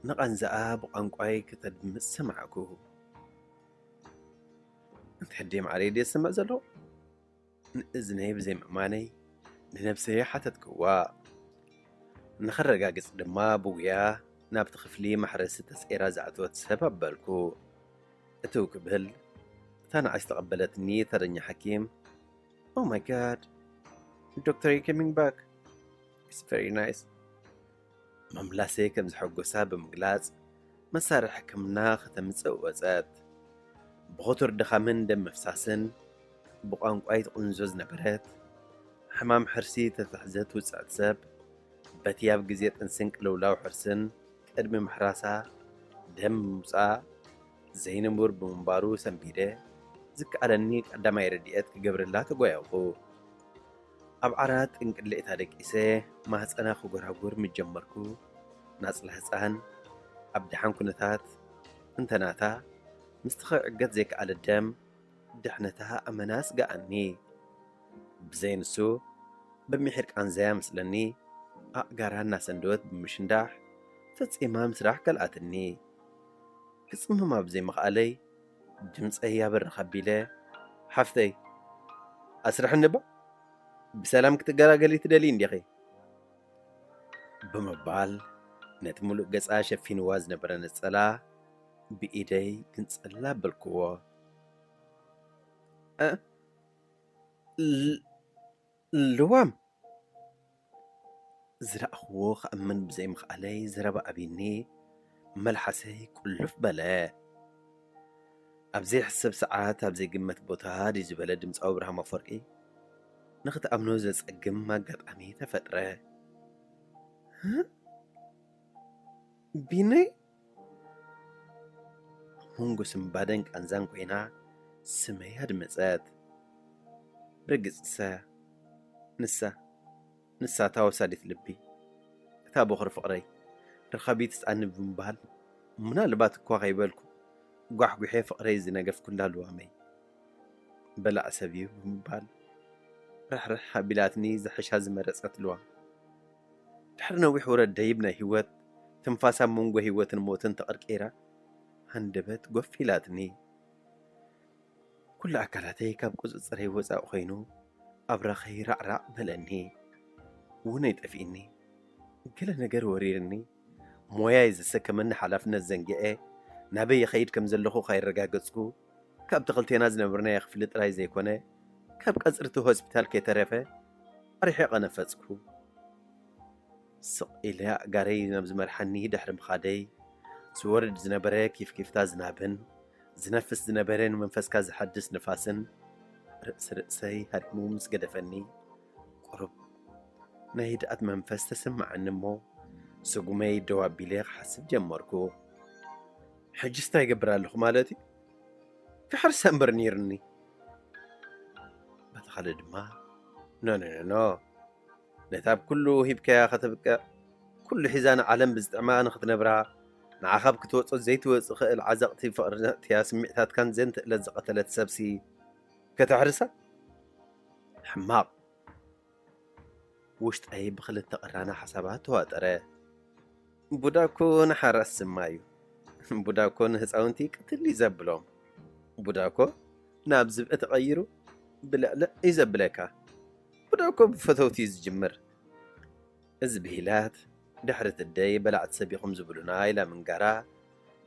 ንቓንዛኣ ብቋንቋይ ክተድምጽ ሰማዕኩ። እንታይ ኣደይ መዓረይ ድየ ዝሰምዕ ዘለኹ? ንእዝነይ ብዘይ ምእማነይ ንነብሰይ ሓተትክዋ። ንኸረጋግጽ ድማ ብጉያ ናብቲ ክፍሊ ማሕረሲ ተጸይራ ዝኣተወት ሰብ ኣበልኩ። እትው ክብል፣ እታ ንዓይ ዝተቐበለትኒ ተረኛ ሓኪም፣ "Oh my God, Doctor, you coming back? It's very nice." ምምላሰይ ከም ዘሐጎሳ ብምግላጽ፣ መሳርሒ ሕክምና ከተምጽእ ወጸት። ብኽቱር ድኻምን ደም ምፍሳስን ብቋንቋይ ትቕንዞ ዝነበረት፣ ሕማም ሕርሲ ተታሕዘ ትውጽዕት ሰብ፣ በቲ ኣብ ግዜ ጥንስን ቅልውላው ሕርስን ቅድሚ ምሕራሳ ደም ምውጻእ ዘይንቡር ብምንባሩ ሰንቢደ፣ ዝከኣለኒ ቀዳማይ ረድኤት ክገብረላ ተጓየኹ። ኣብ ዓራት ጥንቅልዒታ ደቂሰ ማህጸና ክጎራጉር ምስ ጀመርኩ፣ ናጽላ ህጻን ኣብ ደሓን ኩነታት እንተ ናታ፣ ምስቲ ክዕገት ዘይከኣለ ደም ድሕነታ ኣመና ኣስግኣኒ። ብዘይ ንሱ፣ ብምሒር ቃንዛያ መስለኒ፣ ኣእጋራ እናሰንደወት ብምሽንዳሕ፣ ፈጺማ ምስራሕ ከልኣትኒ። ክጽምም ኣብ ዘይምኽኣለይ፣ ድምጸይ ኣብርኽ ኣቢለ፣ "ሓፍተይ፣ ኣስርሕኒ እባ፣ ብሰላም ክትገላገሊ ትደልዪ እንዲኺ?" ብምባል፣ ነቲ ምሉእ ገጻ ሸፊንዋ ዝነበረ ነጸላ ብኢደይ ግንጽል ኣበልክዎ። "እ፣ ል-፣ ልዋም?" ዝረኣኽዎ ክኣምን ብዘይምኽኣለይ ዘረባ ኣቢኒ፣ መልሓሰይ ቁልፍ በለ። ኣብ ዘይሕሰብ ሰዓት፣ ኣብ ዘይግመት ቦታ ድዩ ዝበለ ድምጻዊ ኣብርሃም ኣፈወርቂ፣ ንኽትኣምኖ ዘጸግም ኣጋጣሚ ተፈጥረ። "ህ? ቢነይ?" ኣብ መንጎ ስንባደን ቃንዛን ኮይና ስመይ ኣድመጸት። ርግጽሰ፣ ንሳ፣ ንሳ እታ ወሳዲት ልቢ፣ እታ ቦኽሪ ፍቕረይ፣ ርኻቢት ህጻን ብምባል፣ ምናልባት እኳ ከይበልኩ፣ ጓሕጒሐ ፍቕረይ ዝነገፍኩላ ልዋመይ፣ በላዕ ሰብ እዩ ብምባል፣ ርሕርሕ ኣቢላትኒ ዝሕሻ ዝመረጸት ልዋም። ድሕሪ ነዊሕ ውረድ ደይብ ናይ ህይወት፣ ትንፋስ ኣብ መንጎ ህይወትን ሞትን ተቐርቂራ፣ ሃንደበት ጎፍ ኢላትኒ። ኩሉ ኣካላተይ ካብ ቁጽጽረይ ወጻኢ ኮይኑ፣ ኣብራኸይ ራዕራዕ በለኒ። ውነይ ጠፊእኒ። ገለ ነገር ወሪርኒ። ሞያይ ዘሰከመኒ ሓላፍነት ዘንግዐ፣ ናበይ ይኸይድ ከም ዘለኹ ካይረጋገጽኩ፣ ካብቲ ክልቴና ዝነበርናዮ ክፍሊ ጥራይ ዘይኮነ፣ ካብ ቀጽሪ እቲ ሆስፒታል ከይተረፈ ኣርሒቐ ነፈጽኩ። ስቕ ኢለ ኣእጋረይ ናብ ዝመርሓኒ ድሕሪ ምኻደይ፣ ዝወርድ ዝነበረ ኪፍኪፍታ ዝናብን ዝነፍስ ዝነበረ ንመንፈስካ ዘሐድስ ንፋስን ርእሲ ርእሰይ ሃዲሙ ምስ ገደፈኒ፣ ቁሩብ ናይ ህድኣት መንፈስ ተሰማዓኒ እሞ፣ ስጉመይ ደው ኣቢለ ክሓስብ ጀመርኩ። ሕጂስ እንታይ ይገብር ኣለኹ ማለት እዩ? ክሕርሰ እምበር ነይሩኒ። በቲ ካልእ ድማ፣ ኖ፣ ኖ፣ ኖ፣ ኖ። ነታ ኣብ ኩሉ ሂብካያ ከተብቅዕ፣ ኩሉ ሒዛ ንዓለም ብዝጥዕማ ንኽትነብራ፣ ንዓኻ ኣብ ክትወጾ ዘይትወጽእ ክእል ዓዘቕቲ ፍቕሪ ነእትያ ስምዒታትካን ዘንትእለት ዝቐተለት ሰብሲ ከተሕርሳ? ሕማቕ። ውሽጠይ ብኽልተ ቅራነ ሓሳባት ተዋጠረ። ቡዳ እኮ ንሓራስ ስማ እዩ። ቡዳ እኮ ንህፃውንቲ ቅትል እዩ ዘብሎም። ቡዳ እኮ ናብ ዝብኢ ተቐይሩ ብልዕልዕ እዩ ዘብለካ። ቡዳ እኮ ብፈተውቲ እዩ ዝጅምር። እዚ ብሂላት ድሕሪ ትደይ በላዕቲ ሰብ ኢኹም ዝብሉና ኢላ ምንጋራ፣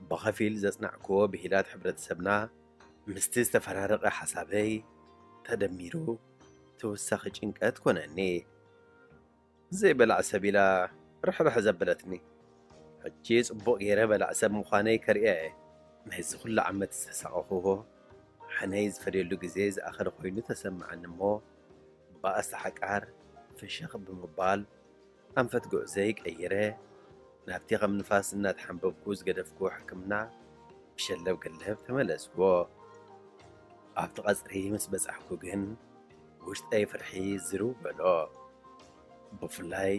ብኸፊል ዘጽናዕክዎ ብሂላት ሕብረተሰብና ምስቲ ዝተፈራረቐ ሓሳበይ ተደሚሩ ተወሳኺ ጭንቀት ኮነኒ። ዘይበላዕ ሰብ ኢላ ርሕርሕ ዘበለትኒ። ሕጂ ጽቡቕ ገይረ በላዕ ሰብ ምዃነይ ከርእያ እየ። ናይዚ ኩሉ ዓመት ዝተሳቐኽዎ ሕነይ ዝፈድየሉ ግዜ ዝኣኸለ ኮይኑ ተሰማዓኒ እሞ፣ ብኣስታ ሓቃር ፍሽኽ ብምባል ኣንፈት ጉዕዘይ ቀይረ፣ ናብቲ ከም ንፋስ እናተሓንበብኩ ዝገደፍኩዎ ሕክምና ብሸለብ ገለብ ተመለስኩዎ። ኣብቲ ቀጽሪ ምስ በጻሕኩ ግን ውሽጠይ ፍርሒ ዝርው በሎ። ብፍላይ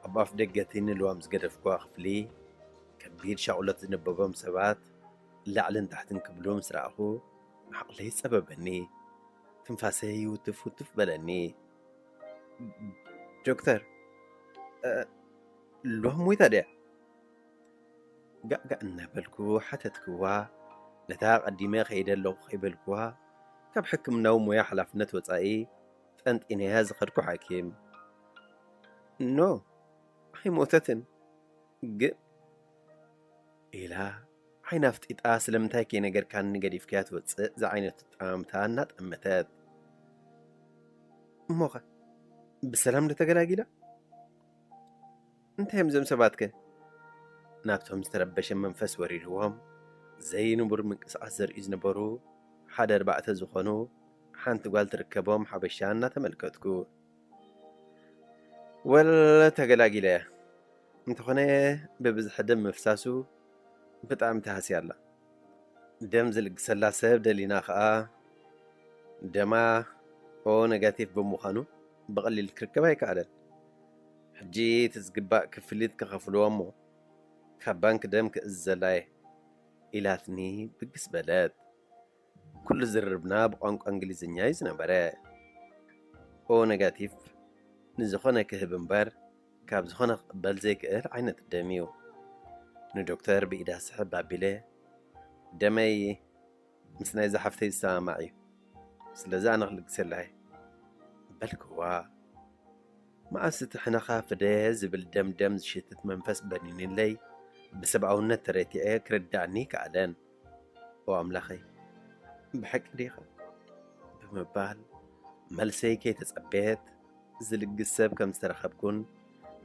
ኣብ ኣፍ ደገ እቲ ንልዋም ዝገደፍኩዋ ክፍሊ ከቢድ ሻቕሎት ዝነበቦም ሰባት ላዕልን ታሕትን ክብሉ ምስ ረኣኹ ዓቕለይ ጸበበኒ። ትንፋሰይ ውትፍ ውትፍ በለኒ። ዶክተር፣ እ፣ ሎሚ ሞይታ ድያ? ጋእ ጋእ እናበልኩ ሓተትክዋ። ነታ ቀዲመ ከይደ ኣለኹ ከይበልክዋ፣ ካብ ሕክምናዊ ሞያ ሓላፍነት ወጻኢ ጠንጢነያ ዝኸድኩ ሓኪም። ኖ፣ ኣይሞተትን። ግን ኢላ ዓይና ኣፍጢጣ፣ ስለምንታይ ከይነገርካኒ ገዲፍካያ ትወፅእ ዝዓይነቱ ጠማምታ እናጠመተት። እሞኸ ብሰላም ዶ ተገላጊላ? እንታይ እዮም እዞም ሰባትከ? ናብቶም ዝተረበሸ መንፈስ ወሪድዎም ዘይንቡር ምንቅስቓስ ዘርእዩ ዝነበሩ ሓደ ኣርባዕተ ዝኾኑ ሓንቲ ጓል ትርከቦም ሓበሻ እናተመልከትኩ። ወለ ተገላጊለ እያ። እንተኾነ ብብዝሒ ደም ምፍሳሱ ብጣዕሚ ተሃስያ ኣላ። ደም ዝልግሰላ ሰብ ደሊና ኸኣ ደማ ኦ ኔጋቲቭ ብምዃኑ ብቐሊል ክርከብ ኣይከኣለን። ሕጂ እቲ ዝግባእ ክፍሊት ክኸፍልዎ እሞ ካብ ባንክ ደም ክእዝዘላ እየ ኢላትኒ ብግስ በለት። ኩሉ ዝርርብና ብቋንቋ እንግሊዝኛ እዩ ዝነበረ። ኦ ኔጋቲቭ ንዝኾነ ክህብ እምበር ካብ ዝኾነ ክቕበል ዘይክእል ዓይነት ደም እዩ። ንዶክተር ብኢዳ ስሕብ ኣቢለ ደመይ ምስ ናይዛ ሓፍተይ ዝሰማማዕ እዩ፣ ስለዚ ኣነ ክልግሰላ እየ በልክዋ። መኣስ እቲ ሕነኻ ፍደ ዝብል ደምደም ዝሽትት መንፈስ በኒንለይ ብሰብኣውነት ተረቲዐ ክርዳእኒ ይከኣለን። ኦ ኣምላኸይ፣ ብሓቂ ዲኻ? ብምባል መልሰይ ከይተጸበየት ዝልግስ ሰብ ከም ዝተረኸብኩን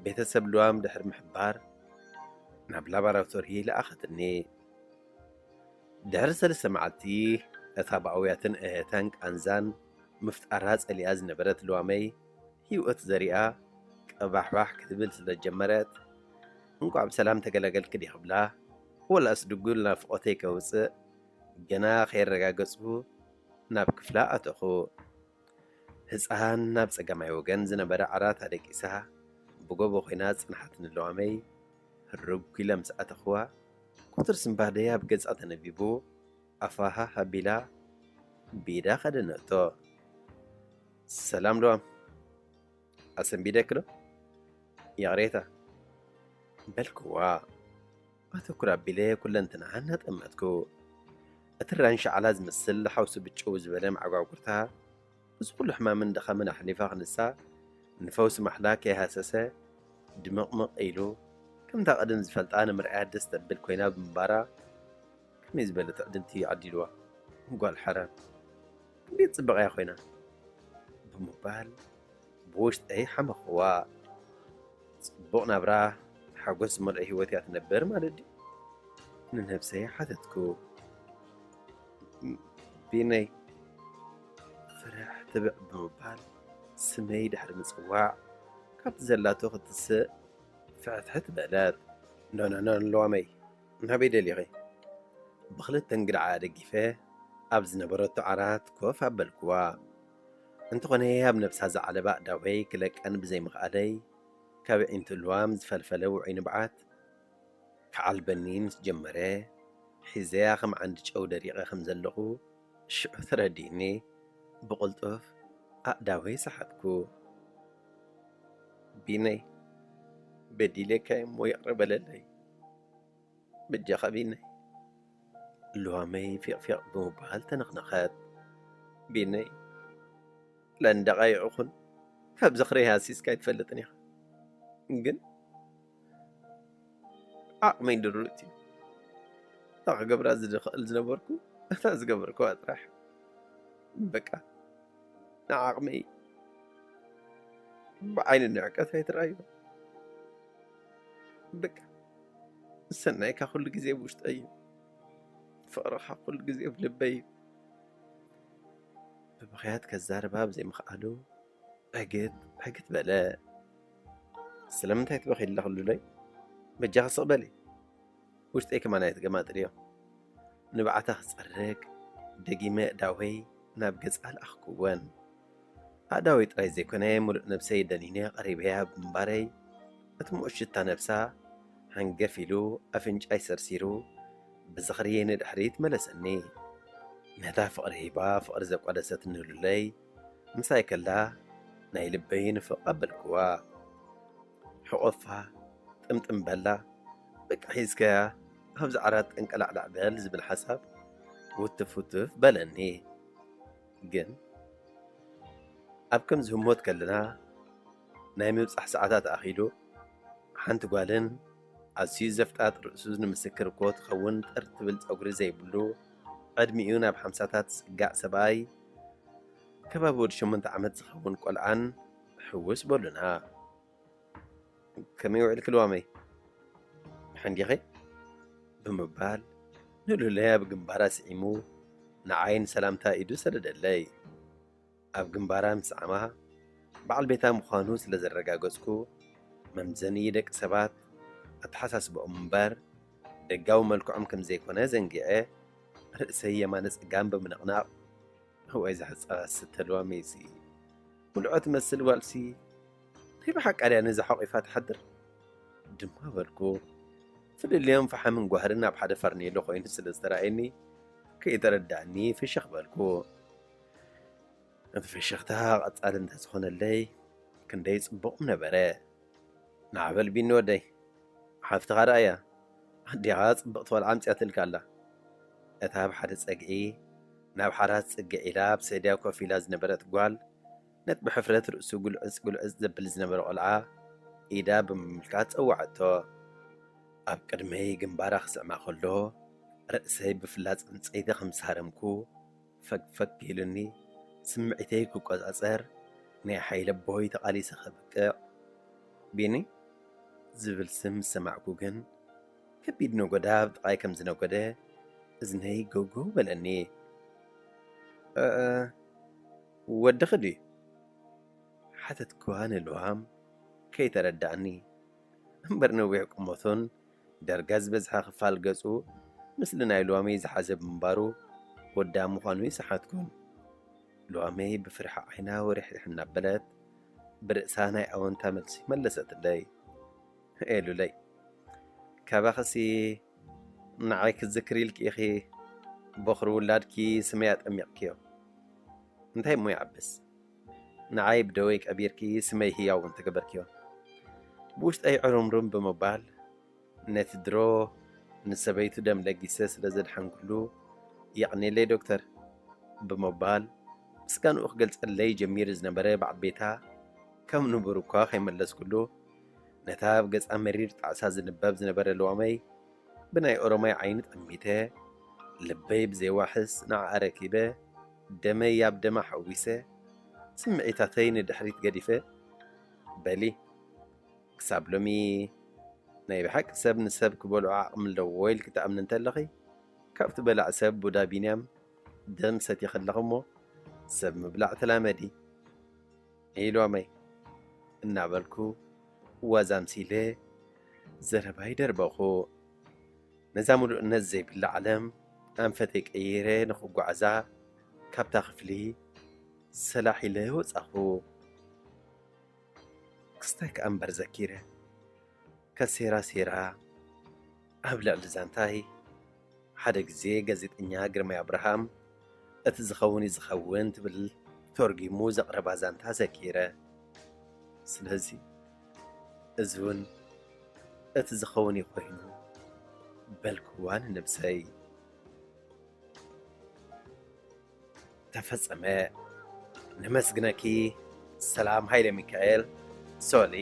ቤተሰብ ልዋም ድሕሪ ምሕባር ናብ ላቦራቶሪ ለኣኸትኒ። ድሕሪ ሰለስተ መዓልቲ እታ ብኣውያትን እህታን ቃንዛን ምፍጣራ ጸሊኣ ዝነበረት ልዋመይ ህይወት ዘሪኣ ቀባሕባሕ ክትብል ስለ ጀመረት፣ እንቋዕ ብሰላም ተገላገልኪ ዲኺ ክብላ ወላስ ድጉል ናፍቖተይ ከውጽእ ገና ከየረጋገጽኩ ናብ ክፍላ ኣተኹ። ህጻን ናብ ጸጋማይ ወገን ዝነበረ ዓራት ኣደቂሳ ብጎቦ ኮይና ዝጸንሓትኒ ልዋመይ ህርግ ኢለ ምስ ኣተኽዋ፣ ቁጽሪ ስንባደይ ኣብ ገጻ ተነቢቡ ኣፋ ሃህ ኣቢላ ብኢዳ ከደነቶ። ሰላም ልዋም፣ ኣሰንቢደኪ ዶ? ይቕሬታ በልክዋ። ኣተኩር ኣቢለ ኩለንትናኣ እናጠመትኩ፣ እቲ ራንሻ ዓላ ዝመስል ሓውሲ ብጭው ዝበለ መዓጓጉርታ፣ እዚ ኩሉ ሕማምን ድኻምን ኣሕሊፋ ክንሳ፣ ንፈውሲ ማሕላ ከይሃሰሰ ድምቕምቕ ኢሉ፣ ከምታ ቀደም ዝፈልጣ ንምርኣያ ደስ ተብል ኮይና ብምንባራ፣ ከመይ ዝበለ ትዕድልቲ ዓዲልዋ ጓል ሓራም፣ ክንደይ ትጽብቕ እያ ኮይና ብምባል ብውሽጠይ ሓመኽዋ። ጽቡቕ ናብራ ሓጎስ ዝመልኦ ህይወት እያ ትነብር ማለት ድዩ? ንነብሰይ ሓተትኩ። ቢነይ ፍርሕ ትብዕ ብምባል ስመይ ድሕሪ ምጽዋዕ ካብቲ ዘላቶ ክትስእ ፍሕትሕት በለት። ኖኖኖ ልዋመይ፣ ናበይ ደሊኺ? ብኽልተ እንግድዓ ደጊፈ ኣብ ዝነበረቶ ዓራት ኮፍ ኣበልክዋ። እንተኾነ ኣብ ነብሳ ዝዓለባ ኣእዳወይ ክለቀን ብዘይምኽኣለይ ካብ ኣዒንቲ ልዋም ዝፈልፈለ ውዑይ ንብዓት ክዓልበኒ ምስ ጀመረ፣ ሒዘያ ከም ዓንዲ ጨው ደሪቐ ከም ዘለኹ ሽዑ ተረዲእኒ። ብቕልጡፍ ኣእዳወይ ሰሓብኩ። ቢነይ፣ በዲለካ እሞ ይቕረ በለለይ። በጃኻ ቢነይ። ልዋመይ ፊቕፊቕ ብምባል ተነኽነኸት። ቢነይ፣ ለንደቓ ይኹን ካብ ዝኽረይ ሃሲስካ ኣይትፈልጥን ኢኻ። ግን ዓቕመይ ድሩት እዩ። እታ ክገብራ ዝኽእል ዝነበርኩ እታ ዝገበርኩዋ ጥራሕ። በቃ ንዓቕመይ ብዓይኒ ንዕቀት ኣይትረኣዮ። በቃ ሰናይካ ኩሉ ግዜ ብውሽጠይ እዩ። ፍቕርኻ ኩሉ ግዜ ኣብ ልበይ እዩ። ብብኽያት ከዛርባ ብዘይምኽኣሉ ዕግት ዕግት በለ። ስለምንታይ ትበኺ ኣለኺ ሉለይ? በጃኺ ስቕ በሊ። ውሽጠይ ከማን ኣይትገማጥልዮ። ንብዓታ ክጸርግ ደጊመ ኣእዳወይ ናብ ገጻ ለኣኽኩወን። ኣእዳወይ ጥራይ ዘይኮነ፣ ምሉእ ነብሰይ ደኒነ ቀሪበያ ብምንባረይ፣ እቲ ምኡት ሽታ ነብሳ ሃንገፍ ኢሉ ኣፍንጫይ ሰርሲሩ ብዝኽሪ ንድሕሪት መለሰኒ። ነታ ፍቕሪ ሂባ ፍቕሪ ዘቋደሰትኒ ሉለይ ምሳይ ከላ ናይ ልበይ ንፍቕ ኣበልክዋ። ሕቑፋ ጥምጥም በላ። በቃ ሒዝካያ ኣብዚ ዓራት ጠንቀላዕላዕ በል ዝብል ሓሳብ ውትፍ ውትፍ በለኒ። ግን ኣብ ከምዚ ህሞት ከለና ናይ ምብጻሕ ሰዓታት ኣኺሉ ሓንቲ ጓልን ኣዝዩ ዘፍጣጥ ርእሱ ንምስክር እኮ ትኸውን ጥር ትብል ጸጉሪ ዘይብሉ ዕድሚኡ ናብ ሓምሳታት ዝጽጋዕ ሰብኣይ ከባቢ ወዲ ሸሞንተ ዓመት ዝኸውን ቆልዓን ሕውስ በሉና። ከመይ ውዒልኪ ልዋመይ? ደሓን ዲኺ? ብምባል ንሉለይ ኣብ ግንባራ ስዒሙ ንዓይ ንሰላምታ ኢዱ ሰደደለይ። ኣብ ግንባራ ምስዓማ በዓል ቤታ ምዃኑ ስለ ዘረጋገጽኩ መምዘኒ ደቂ ሰባት ኣተሓሳስባኦም እምበር ደጋዊ መልክዖም ከም ዘይኮነ ዘንጊዐ ርእሰይ የማነ ጸጋም ብምንቕናቕ እዋይ እዛ ሕጻ ስተ ልዋመይሲ ምልዖ ትመስል ጓልሲ ናይ ብሓቃ ድያ ነዚ ሓቒፋ ትሓድር? ድማ በልኩ። ፍልልዮም ፈሓምን ጓህርን ኣብ ሓደ ፈርኔሎ ኮይኑ ስለ ዝተራእየኒ ከይተረዳእኒ ፍሽኽ በልኩ። እቲ ፍሽኽታ ቀጻሊ እንተዝኾነለይ ክንደይ ጽቡቕ ምነበረ። ንዓ በል ቢኒ ወደይ፣ ሓፍትኻ ደኣ እያ። ኣዴኻ ጽብቕቲ ቆልዓ ኣምጺኣትልካ ኣላ። እታ ብሓደ ጸግዒ ናብ ሓራት ጽግዕ ኢላ ኣብ ሰድያ ኮፍ ኢላ ዝነበረት ጓል ነቲ ብሕፍረት ርእሱ ጉልዕጽ ጉልዕጽ ዘብል ዝነበረ ቆልዓ ኢዳ ብምምልካት ጸወዐቶ። ኣብ ቅድመይ ግንባራ ክስዕማ ከሎ ርእሰይ ብፍላጽ ዕንጸይቲ ከም ዝሃረምኩ ፈግፈግ ኢሉኒ ስምዒተይ ክቆጻጸር ናይ ሓይሊ ኣቦይ ተቓሊሰ ከብቅዕ ቢኒ ዝብል ስም ምስ ሰማዕኩ ግን ከቢድ ነጎዳ ኣብ ጥቓይ ከም ዝነጎደ እዝነይ ገውገው በለኒ። "እ፣ እ፣ ወድኺ ድዩ?" ሓተትክዋ ንልዋም ከይተረዳእኒ። እምበር ነዊሕ ቁመቱን ዳርጋ ዝበዝሐ ክፋል ገጹ ምስሊ ናይ ልዋመይ ዝሓዘ ብምንባሩ ወዳ ምዃኑ ይሰሓትኩን። ልዋመይ ብፍርሒ ዓይና ወርሒሕ እናበለት ብርእሳ ናይ ኣወንታ መልሲ መለሰትለይ። "ኤሉለይ፣ ካባኽሲ ንዓይ ክትዝክሪ ኢልኪ ኢኺ ቦኽሪ ውላድኪ ስመይ ኣጠሚቕክዮ። እንታይ እሞ ይዓብስ? ንዓይ ብደወይ ቀቢርኪ ስመይ ህያው እንተገበርክዮ?" ብውሽጠይ ዕሩምሩም ብምባል ነቲ ድሮ ንሰበይቱ ደም ለጊሰ ስለ ዘድሓንኩሉ የቕኔለይ ዶክተር ብምባል ምስጋንኡ ክገልጸለይ ጀሚሩ ዝነበረ በዓል ቤታ ከም ንቡር እኳ ከይመለስኩሉ ነታ ኣብ ገጻ መሪር ጣዕሳ ዝንበብ ዝነበረ ልዋመይ ብናይ ኦሮማይ ዓይኒ ጠሚተ ልበይ ብዘይዋሕስ ንዓኣ ረኪበ ደመይ ኣብ ደማ ሓዊሰ ስምዒታተይ ንድሕሪት ገዲፈ በሊ ክሳብ ሎሚ ናይ ብሓቂ ሰብ ንሰብ ክበልዖ ዓቕሚ ኣለዎ ኢልኪ ትኣምኒ እንተለኺ፣ ካብቲ በላዕ ሰብ ቡዳ ቢንያም ደም ሰቲኺ ኣለኺ እሞ፣ ሰብ ምብላዕ ተላመዲ። ኢሉ ኣመይ እናበልኩ ዋዛ ኣምሲለ ዘረባይ ደርበኹ። ነዛ ምሉእነት ዘይብላ ዓለም ኣንፈተይ ቀይረ ንኽጓዓዛ ካብታ ክፍሊ ሰላሕ ኢለ ወጻኹ። ክስታይ ከኣ እምበር ዘኪረ፣ ከሴራ ሴራ ኣብ ልዕሊ ዛንታይ ሓደ ግዜ ጋዜጠኛ ግርማይ ኣብርሃም እቲ ዝኸውን እዩ ዝኸውን ትብል ተርጒሙ ዘቕረባ ዛንታ ዘኪረ። ስለዚ እዚ እውን እቲ ዝኸውን እዩ ኮይኑ በልክዋ ንነብሰይ። ተፈጸመ። ነመስግነኪ ሰላም ሃይለ ሚካኤል ሶሊ።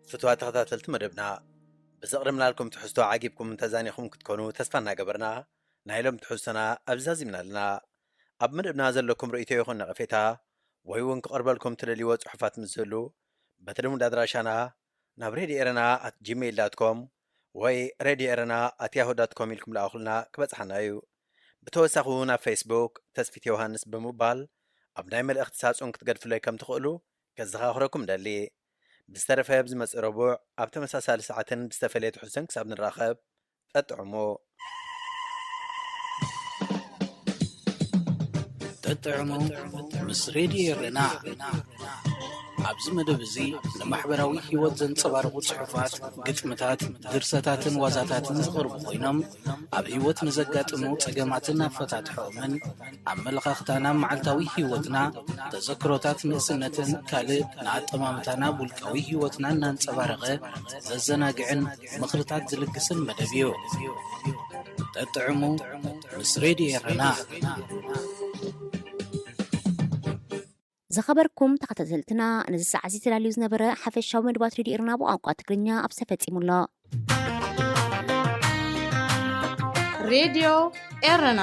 ፍትዋት ተኸታተልቲ መደብና፣ ብዘቕረብናልኩም ትሕዝቶ ዓጊብኩም እንተዛኒኹም ክትኮኑ ተስፋ እናገበርና፣ ናይ ሎም ትሕዝቶና ኣብዚ ዛዚምና ኣለና። ኣብ መደብና ዘለኩም ርእይቶ ይኹን ነቐፌታ፣ ወይ እውን ክቐርበልኩም ትደልይዎ ጽሑፋት ምስ ዝህሉ፣ በቲ ልሙድ ኣድራሻና ናብ ሬድዮ ኤረና ኣት ጂሜይል ዳት ኮም ወይ ሬድዮ ኤረና ኣት ያሁ ዳት ኮም ኢልኩም ለኣኹልና ክበጽሓና እዩ። ብተወሳኺ እውን ኣብ ፌስቡክ ተስፊት ዮሃንስ ብምባል ኣብ ናይ መልእኽቲ ሳጹን ክትገድፍለይ ከም ትኽእሉ ከዘኻኽረኩም ደሊ። ብዝተረፈ ኣብዚ መጽእ ረቡዕ ኣብ ተመሳሳሊ ሰዓትን ብዝተፈለየ ትሕዝቶን ክሳብ ንራኸብ ጠጥዕሙ። ጠጥዕሙ ምስ ሬድዮ ኤረና። ኣብዚ መደብ እዚ ንማሕበራዊ ህይወት ዘንጸባርቑ ጽሑፋት፣ ግጥምታት፣ ድርሰታትን ዋዛታትን ዝቐርቡ ኮይኖም ኣብ ህይወት ንዘጋጥሙ ጸገማትን ኣፈታትሖኦምን ኣመለኻኽታና መዓልታዊ ህይወትና፣ ተዘክሮታት ንእስነትን ካልእ ንኣጠማምታና ውልቃዊ ህይወትና እናንጸባረቐ ዘዘናግዕን ምኽርታት ዝልግስን መደብ እዩ። ጠጥዕሙ ምስ ሬድዮ ኤረና። ዝኸበርኩም ተኸታተልትና፣ ነዚ ሰዓት እዚ ተዳልዩ ዝነበረ ሓፈሻዊ መድባት ሬድዮ ኤረና ብቋንቋ ትግርኛ ኣብዚ ተፈጺሙ ኣሎ። ሬድዮ ኤረና